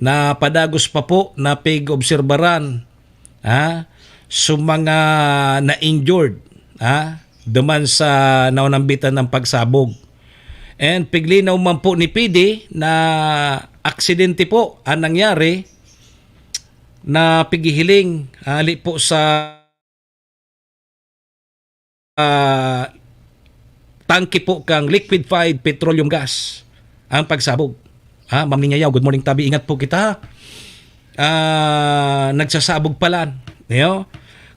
na padagos pa po na pig-obserbaran, ha, sa mga na-injured, ha, duman sa naunambitan ng pagsabog. And piglinaw man po ni P D na aksidente po ang nangyari na pighihiling hali po sa, ah, tangke po kang liquefied petroleum gas ang pagsabog. Ha, Ma'am Ninyayaw, good morning, tabi. Ingat po kita. Ah, nagsasabog palan. Yo?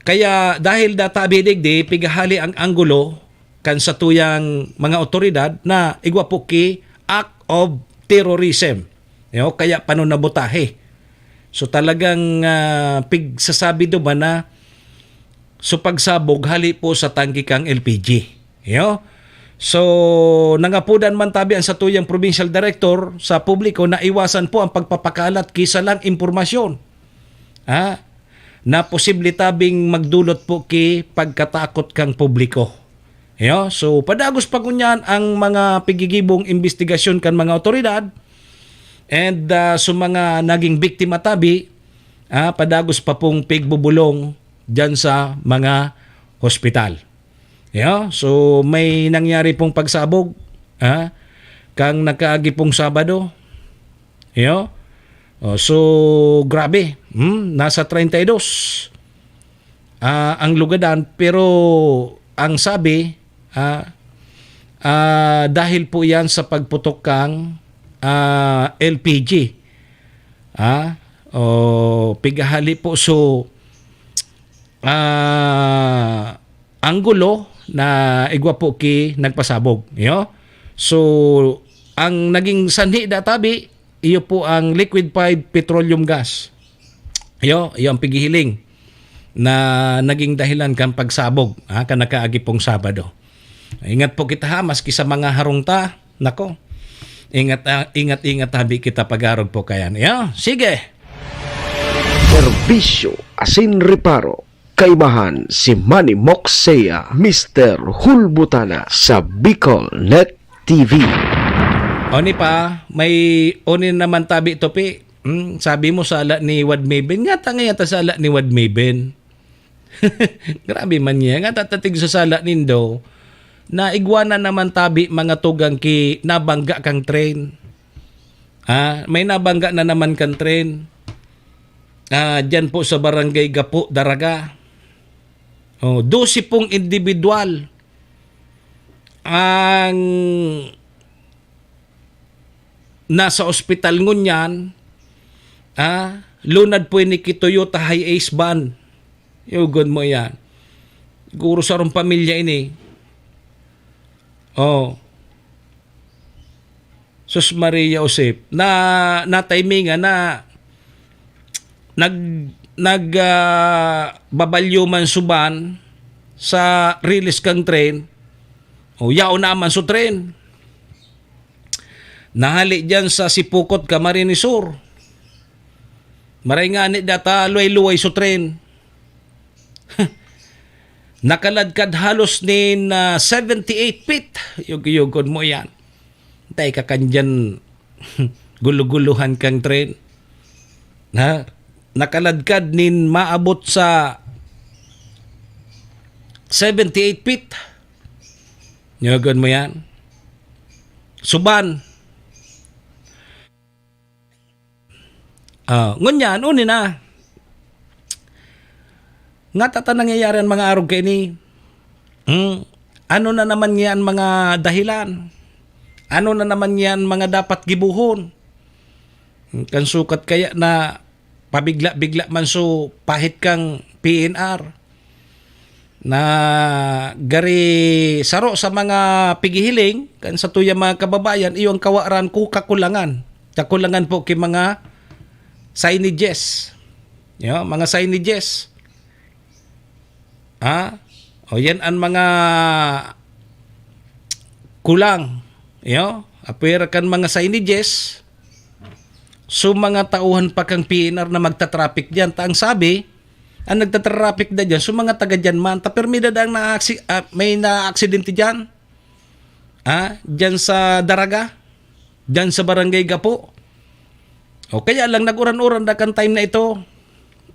Kaya dahil da tabi digdi, pighahali ang anggulo kan satuyang mga otoridad na igwa po ki act of terrorism. Yo? Kaya panon na botahe. So talagang, ah, pigsasabi duman na so pagsabog hali po sa tangke kang L P G. Yo? So, nangapodan man tabi ang satuyang provincial director sa publiko na iwasan po ang pagpapakalat ki sarong impormasyon, ha, na posible tabing magdulot po ki pagkatakot kang publiko. Yo? So, padagos pa ngunyan ang mga pigigibong imbestigasyon kan mga otoridad and, ah, sa mga naging biktima tabi, ah, padagos pa pong pigbubulong dyan sa mga hospital. Yo, so may nangyari pong pagsabog, ha, kang nakaagi pong Sabado. Yo, oh, so grabe, hmm, nasa treinta y dos ah, ang lugadan, pero ang sabi, ah, ah, dahil po yan sa pagputok kang, ah, L P G. Ah, o pigahali po so, ah, anggulo na igwa po ki nagpasabog. Iyo. So, ang naging sanhi da tabi, iyo po ang liquefied petroleum gas. Iyo, iyo ang pighihiling na naging dahilan kan pagsabog, ha, kan nakaagi pong Sabado. Ingat po kita, ha, maski sa mga harong ta, nako. Ingat, ah, ingat, ingat, habi kita pag-arog po kayan. Iyo, sige. Serbisyo asin reparo. Kaibahan si Manny Moxea, Mister Hulbutana sa Bicol Net T V. Oni pa, may oni naman tabi to, Pi. Hmm, sabi mo sala ni Wad Meben. Nga ta, nga ta sala ni Wad Meben. Grabe man niya. Nga tatatig sa sala nindo, na igwa na naman tabi mga tugang ki nabangga kang train. Ah, may nabangga na naman kang train. Ah, diyan po sa Barangay Gapo, Daraga. Oh, dose pong individual ang nasa ospital ngunyan, ah, lunad po ini ki Toyota Hiace van. Yugod mo yan. Siguro sarong pamilya ini. Oh. Sus Maria Josep. Na, natimingan na nag, nag, ah, babalyo man suban sa rilis kang train. O, yaon naman su train. Nahali diyan sa Sipocot, Camarines Sur. Maray ngani data luway-luway su train. Nakaladkad halos nin, ah, seventy-eight feet. Yug-yugon mo yan. Tay ka kan diyan, guluguluhan kang train. Ha? Nakaladkad nin maabot sa seventy-eight feet. Yugon mo yan. Suban. Ah, ngunyan, uni na. Nga tata nangyayari ang mga arog kaini? Hmm? Ano na naman yan mga dahilan? Ano na naman yan mga dapat gibuhon? Kan sukat kaya na pabigla-bigla man so pahit kang P N R na gari saro sa mga pigihiling kan satuya mga kababayan, iyo ang kawaran ko kakulangan. Kakulangan po ki mga signages. Yo, mga signages. Ha? O yan ang mga kulang. Yo, apwera kan mga signages. So, mga tauhan pa kang P N R na magta-traffic diyan. Ta ang sabi, ang nagta-traffic na diyan, so mga taga diyan man. Ta permi dadang na aksi-, ah, may naaksidente diyan. Ah, diyan sa Daraga, diyan sa Barangay Gapo. O kaya lang nag-uran-uran na kan time na ito.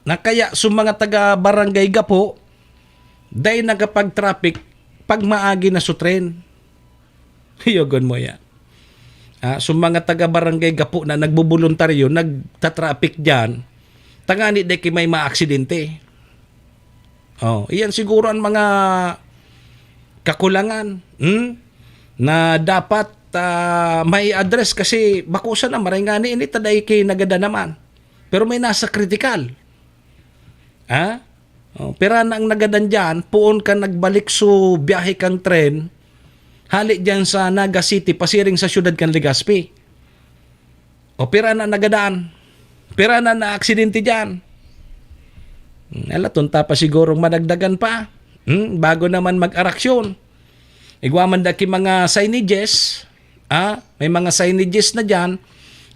Na kaya so mga taga Barangay Gapo, dai nakapag-traffic pag maagi na so tren. Yugon mo yan. Ah, so mga taga Barangay Gapo na nagboboluntaryo, nagta-traffic diyan, tangani dai ki may maaksidente. Oh, iyan siguro ang mga kakulangan, hmm, na dapat, ah, mai-address kasi bako sana maray ngani ini ta dai ki nagadan naman. Pero may nasa kritikal. Ha? Oh, pira na ang nagadan diyan, poon ka nagbalik so biyahe kang tren, hali diyan sa Naga City, pasiring sa siyudad kan Legazpi. O pira na nagadan? Pira na naaksidente diyan? Hmm, ala, tunta pa sigurong madagdagan pa. Hmm, bago naman mag-araksyon. Igwa man da ki mga signages, ah, may mga signages na diyan.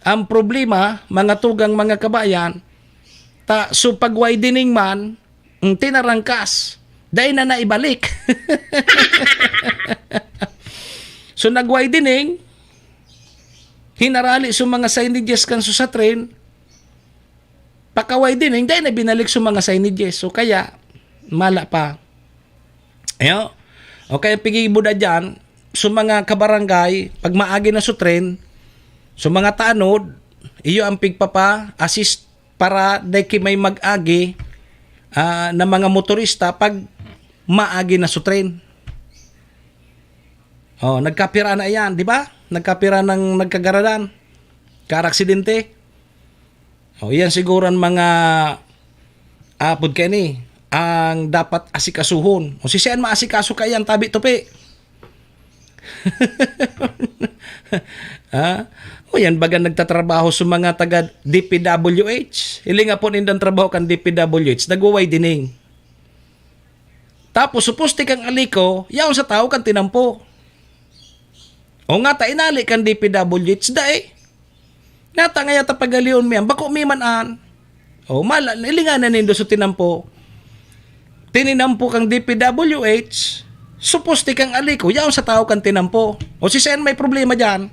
Ang problema, mga tugang, mga kabayan, ta, so pag-widening man, ang tinarangkas, dai na naibalik. So nag-widening, hinarali so mga signages kan so sa tren, paka-widening, dai na binalik so mga signages. So kaya, mala pa. Ayo. O kaya pigibo na dyan, so mga kabarangay, pag maagi na so tren, so mga tanod, iyo ang pigpapa-assist para dai ki may mag-agi ah, na mga motorista pag maagi na su tren. Oh, nagkapira na iyan, di ba? Nagkapira ng nagkagaradan, karaksidente. Oh, iyan siguro ang mga apod kaini ang dapat asikasuhon. O si siyan maasikaso kaiyan, tabi tupi. Ha? O yan, baga nagtatrabaho sa mga taga D P W H. Hiling nga po nindang trabaho kan D P W H, nagwaway dining. Tapos, suposte kang aliko, yaon sa tawo kan tinampo. O nga ta, inali kan D P W H, dai. Nga ta, ngaya ta pagalion mi yan, bako mi man an. O, mala, ilinganan nindo sa tinampo. Tininampo kang D P W H, suposte kang aliko, yaon sa tawo kan tinampo. O, si Sen may problema dyan.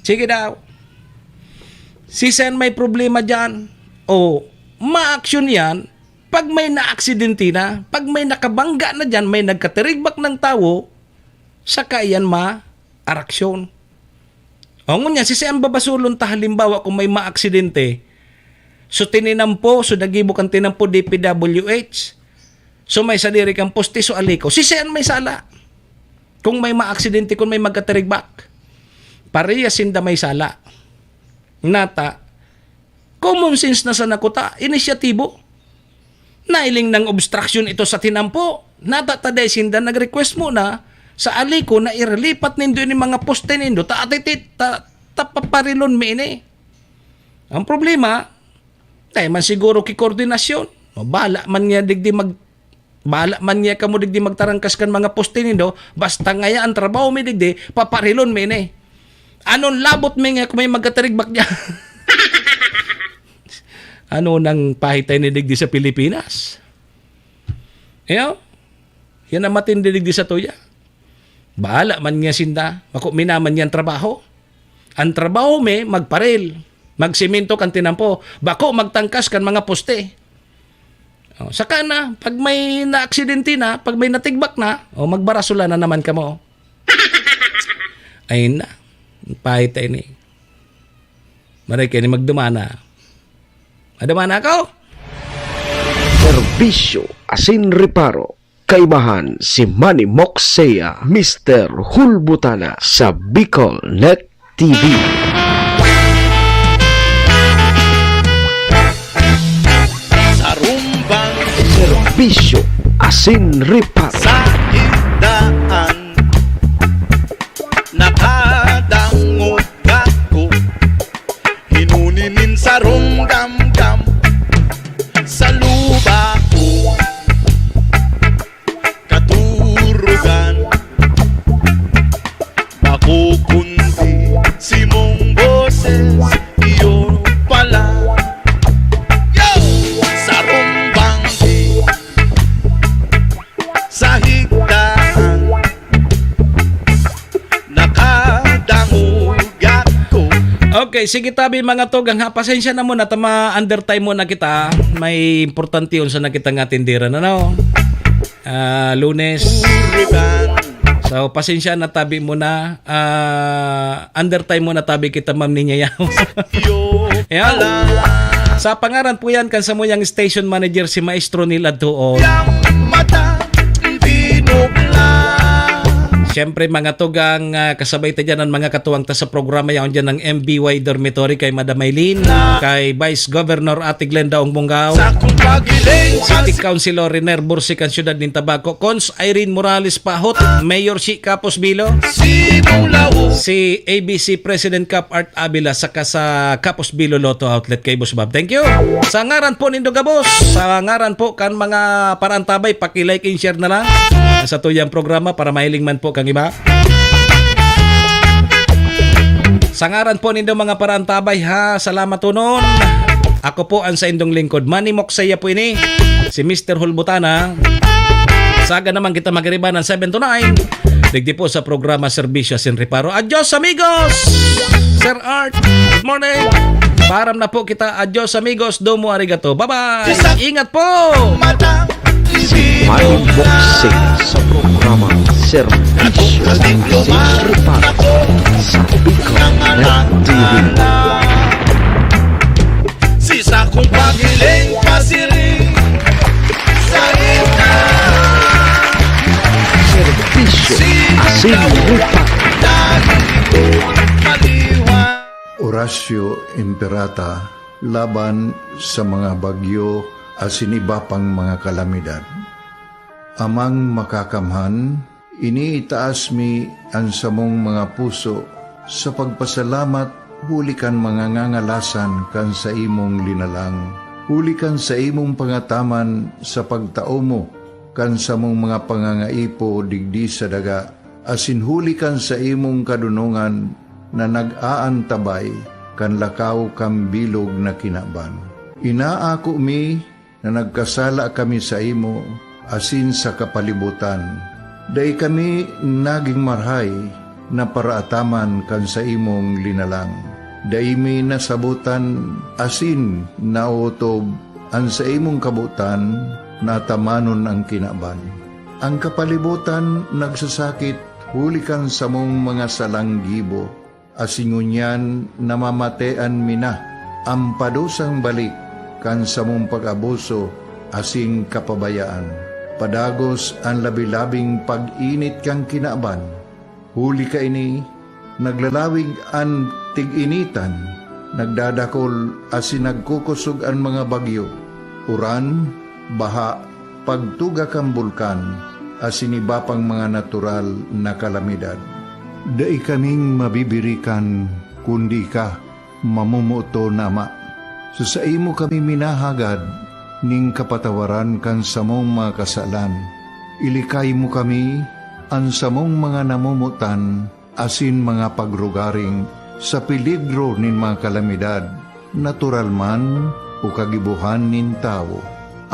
Sige daw. Si Sen may problema dyan. O, ma-action yan pag may naaksidente na, pag may nakabangga na dyan, may nagkatirigbak ng tawo, saka iyan ma-araksyon. O, ngunyan, si Sen babasulon ta, halimbawa, kung may maaksidente, so tininampo, so nagibo kan tinampo, D P W H, so may sadiri kang poste, so aliko, si Sen may sala. Kung may maaksidente, kung may magkatirigbak, parehas sinda may sala. Nata, common sense na sana kuta, inisyatibo. Nailing nang obstruction ito sa tinampo. Nata ta dai sinda nag-request muna sa aliko na iralipat nindo ini mga poste nindo, ta atitit, ta, ta paparilon mi ini. Ang problema, dai man siguro ki koordinasyon. Bala man niya digdi mag, bala man niya kamo digdi magtarangkas kan mga poste nindo, basta ngaya ang trabaho mi digdi, paparilon mi ini. Anon labot mi nga kung may magkatirigbak niya? Ano nang pahitay ni digdi sa Pilipinas? Iyo, yan ang matindi digdi sa tuya. Bahala man niya sinda, bako mi naman yan trabaho. Ang trabaho mi, magparil, magsimento kan tinampo, bako magtangkas kan mga poste. O, saka na, pag may naaksidente na, pag may natigbak na, o, magbarasolan na naman kamo. Ay na, pahit ay ni. Maray kayo ni magdumana. Madumana ako? Serbisyo asin reparo. Kaibahan si Manny Moxea, Mister Hulbutana sa Bicol Net T V. Sarumbang serbisyo asin reparo. Sa higdaan, nakadangog ako. Hinuni nin sarong gamgam sa luba ko. Katurugan, bako kundi simong boses, iyo pala. Yo! Sarong banggi sa higdaan, nakadangog ako. Okay, sige tabi mga tugang ha. Pasensya na muna, tama undertime muna kita. May importante yun sa nakita nga tindiran, ano? Ah, Lunes. So, pasensya na tabi muna. Ah, undertime muna tabi kita, Ma'am Ninya Yao. Iyo Ayan. Pala. Sa pangaran po yan, kan samuyang station manager, si Maestro Neil Adtuon. Yang mata, binukla. Siyempre, mga tugang, ah, kasabay ta dyan ang mga katuwang ta sa programa, yaon dyan ng M B Y Dormitory kay Madam Maylin, kay Vice Governor Ate Glenda Ongbonggao, Sa kung pagiling City Councilor Riner Bursic, ang siyudad nin Tabaco, Cons Irene Morales Pahot, Mayor si Capos Bilo, Simulaw. Si A B C President Cap Art Avila, saka sa Capos Bilo Lotto Outlet kay Boss Bob. Thank you. Sa ngaran po nindo gabos, sa ngaran po kan mga paraantabay, paki-like and share na lang sa tuyang programa para mahiling man po kang iba. Sa ngaran po nindo mga paraantabay ha, salamat unon. Ako po ang saindong lingkod, Manny Moksaya po ini, si Mister Hulbutana. Saga naman kita magiriba ng seven to nine. Digdi po sa programa Serbisyo Sin Reparo. Adios, amigos! Sir Art, good morning! Param na po kita. Adios, amigos. Domo arigato. Bye-bye! Ingat po! Mata, Manny Boxing sa programa Serbisyo Sin Reparo sa Bicol Net T V. Si sakong pagiling pasiring. Sinupa. Oratio Imperata laban sa mga bagyo asin iba pang mga kalamidad. Amang Makakamhan, iniitaas mi an samong mga puso sa pagpasalamat huli kan mga ngangalasan kan saimong linalang, huli kan saimong pangataman sa pagtao mo kan samong mga pangangaipo digdi sa daga, asin huli kan saimong kadonongan na nag-aantabay kan lakaw kan bilog na kinaban. Inaako mi na nagkasala kami saimo asin sa kapalibotan. Dai kami nagin marahay na paraataman kan saimong linalang. Dai mi nasabotan asin naotob an saimong kabotan na atamanon an kinaban. An kapalibotan nagsasakit huli kan samong mga salang gibo, asin ngunyan namamatean mi na an padusang balik kan samong pag-abuso asin kapabayaan. Padagos an labi-labing pag-init kan kinaban. Huli kaini, naglalawig an tig-initan, nagdadakol asin nagkukosog an mga bagyo, uran, baha, pagtuga kan bulkan, asin iba pang mga natural na kalamidad. Dai kaming mabibirikan kundi ika, mamomoton na Ama. Sa saimo kami minahagad nin kapatawaran kan samong mga kasalan. Ilikay mo kami, an samong mga namomotan asin mga pagrugaring sa peligro nin mga kalamidad, natural man o kagibohan nin tawo.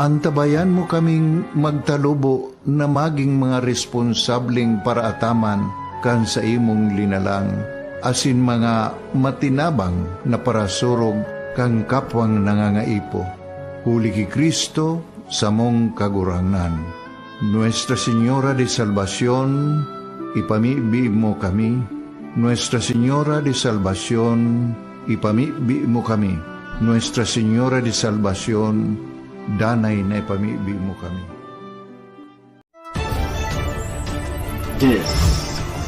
Antabayan mo kaming magtalubo na magin mga responsableng paraataman kan saimong linalang, asin mga matinabang na parasurog kan kapwang nangangaipo. Huli ki Cristo, samong Kagurangnan. Nuestra Señora de Salvacion, ipamibi mo kami. Nuestra Señora de Salvacion, ipamibi mo kami. Nuestra Señora de Salvacion, danay na ipamibi mo kami. This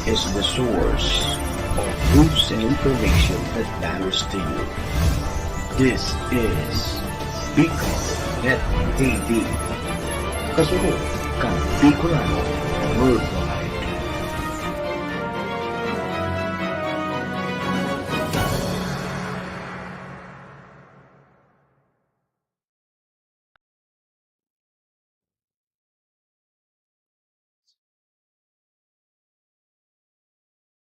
is the source of news and information that matters to you. This is Bicol Net T V. Kasunod kan Bicolano Worldwide.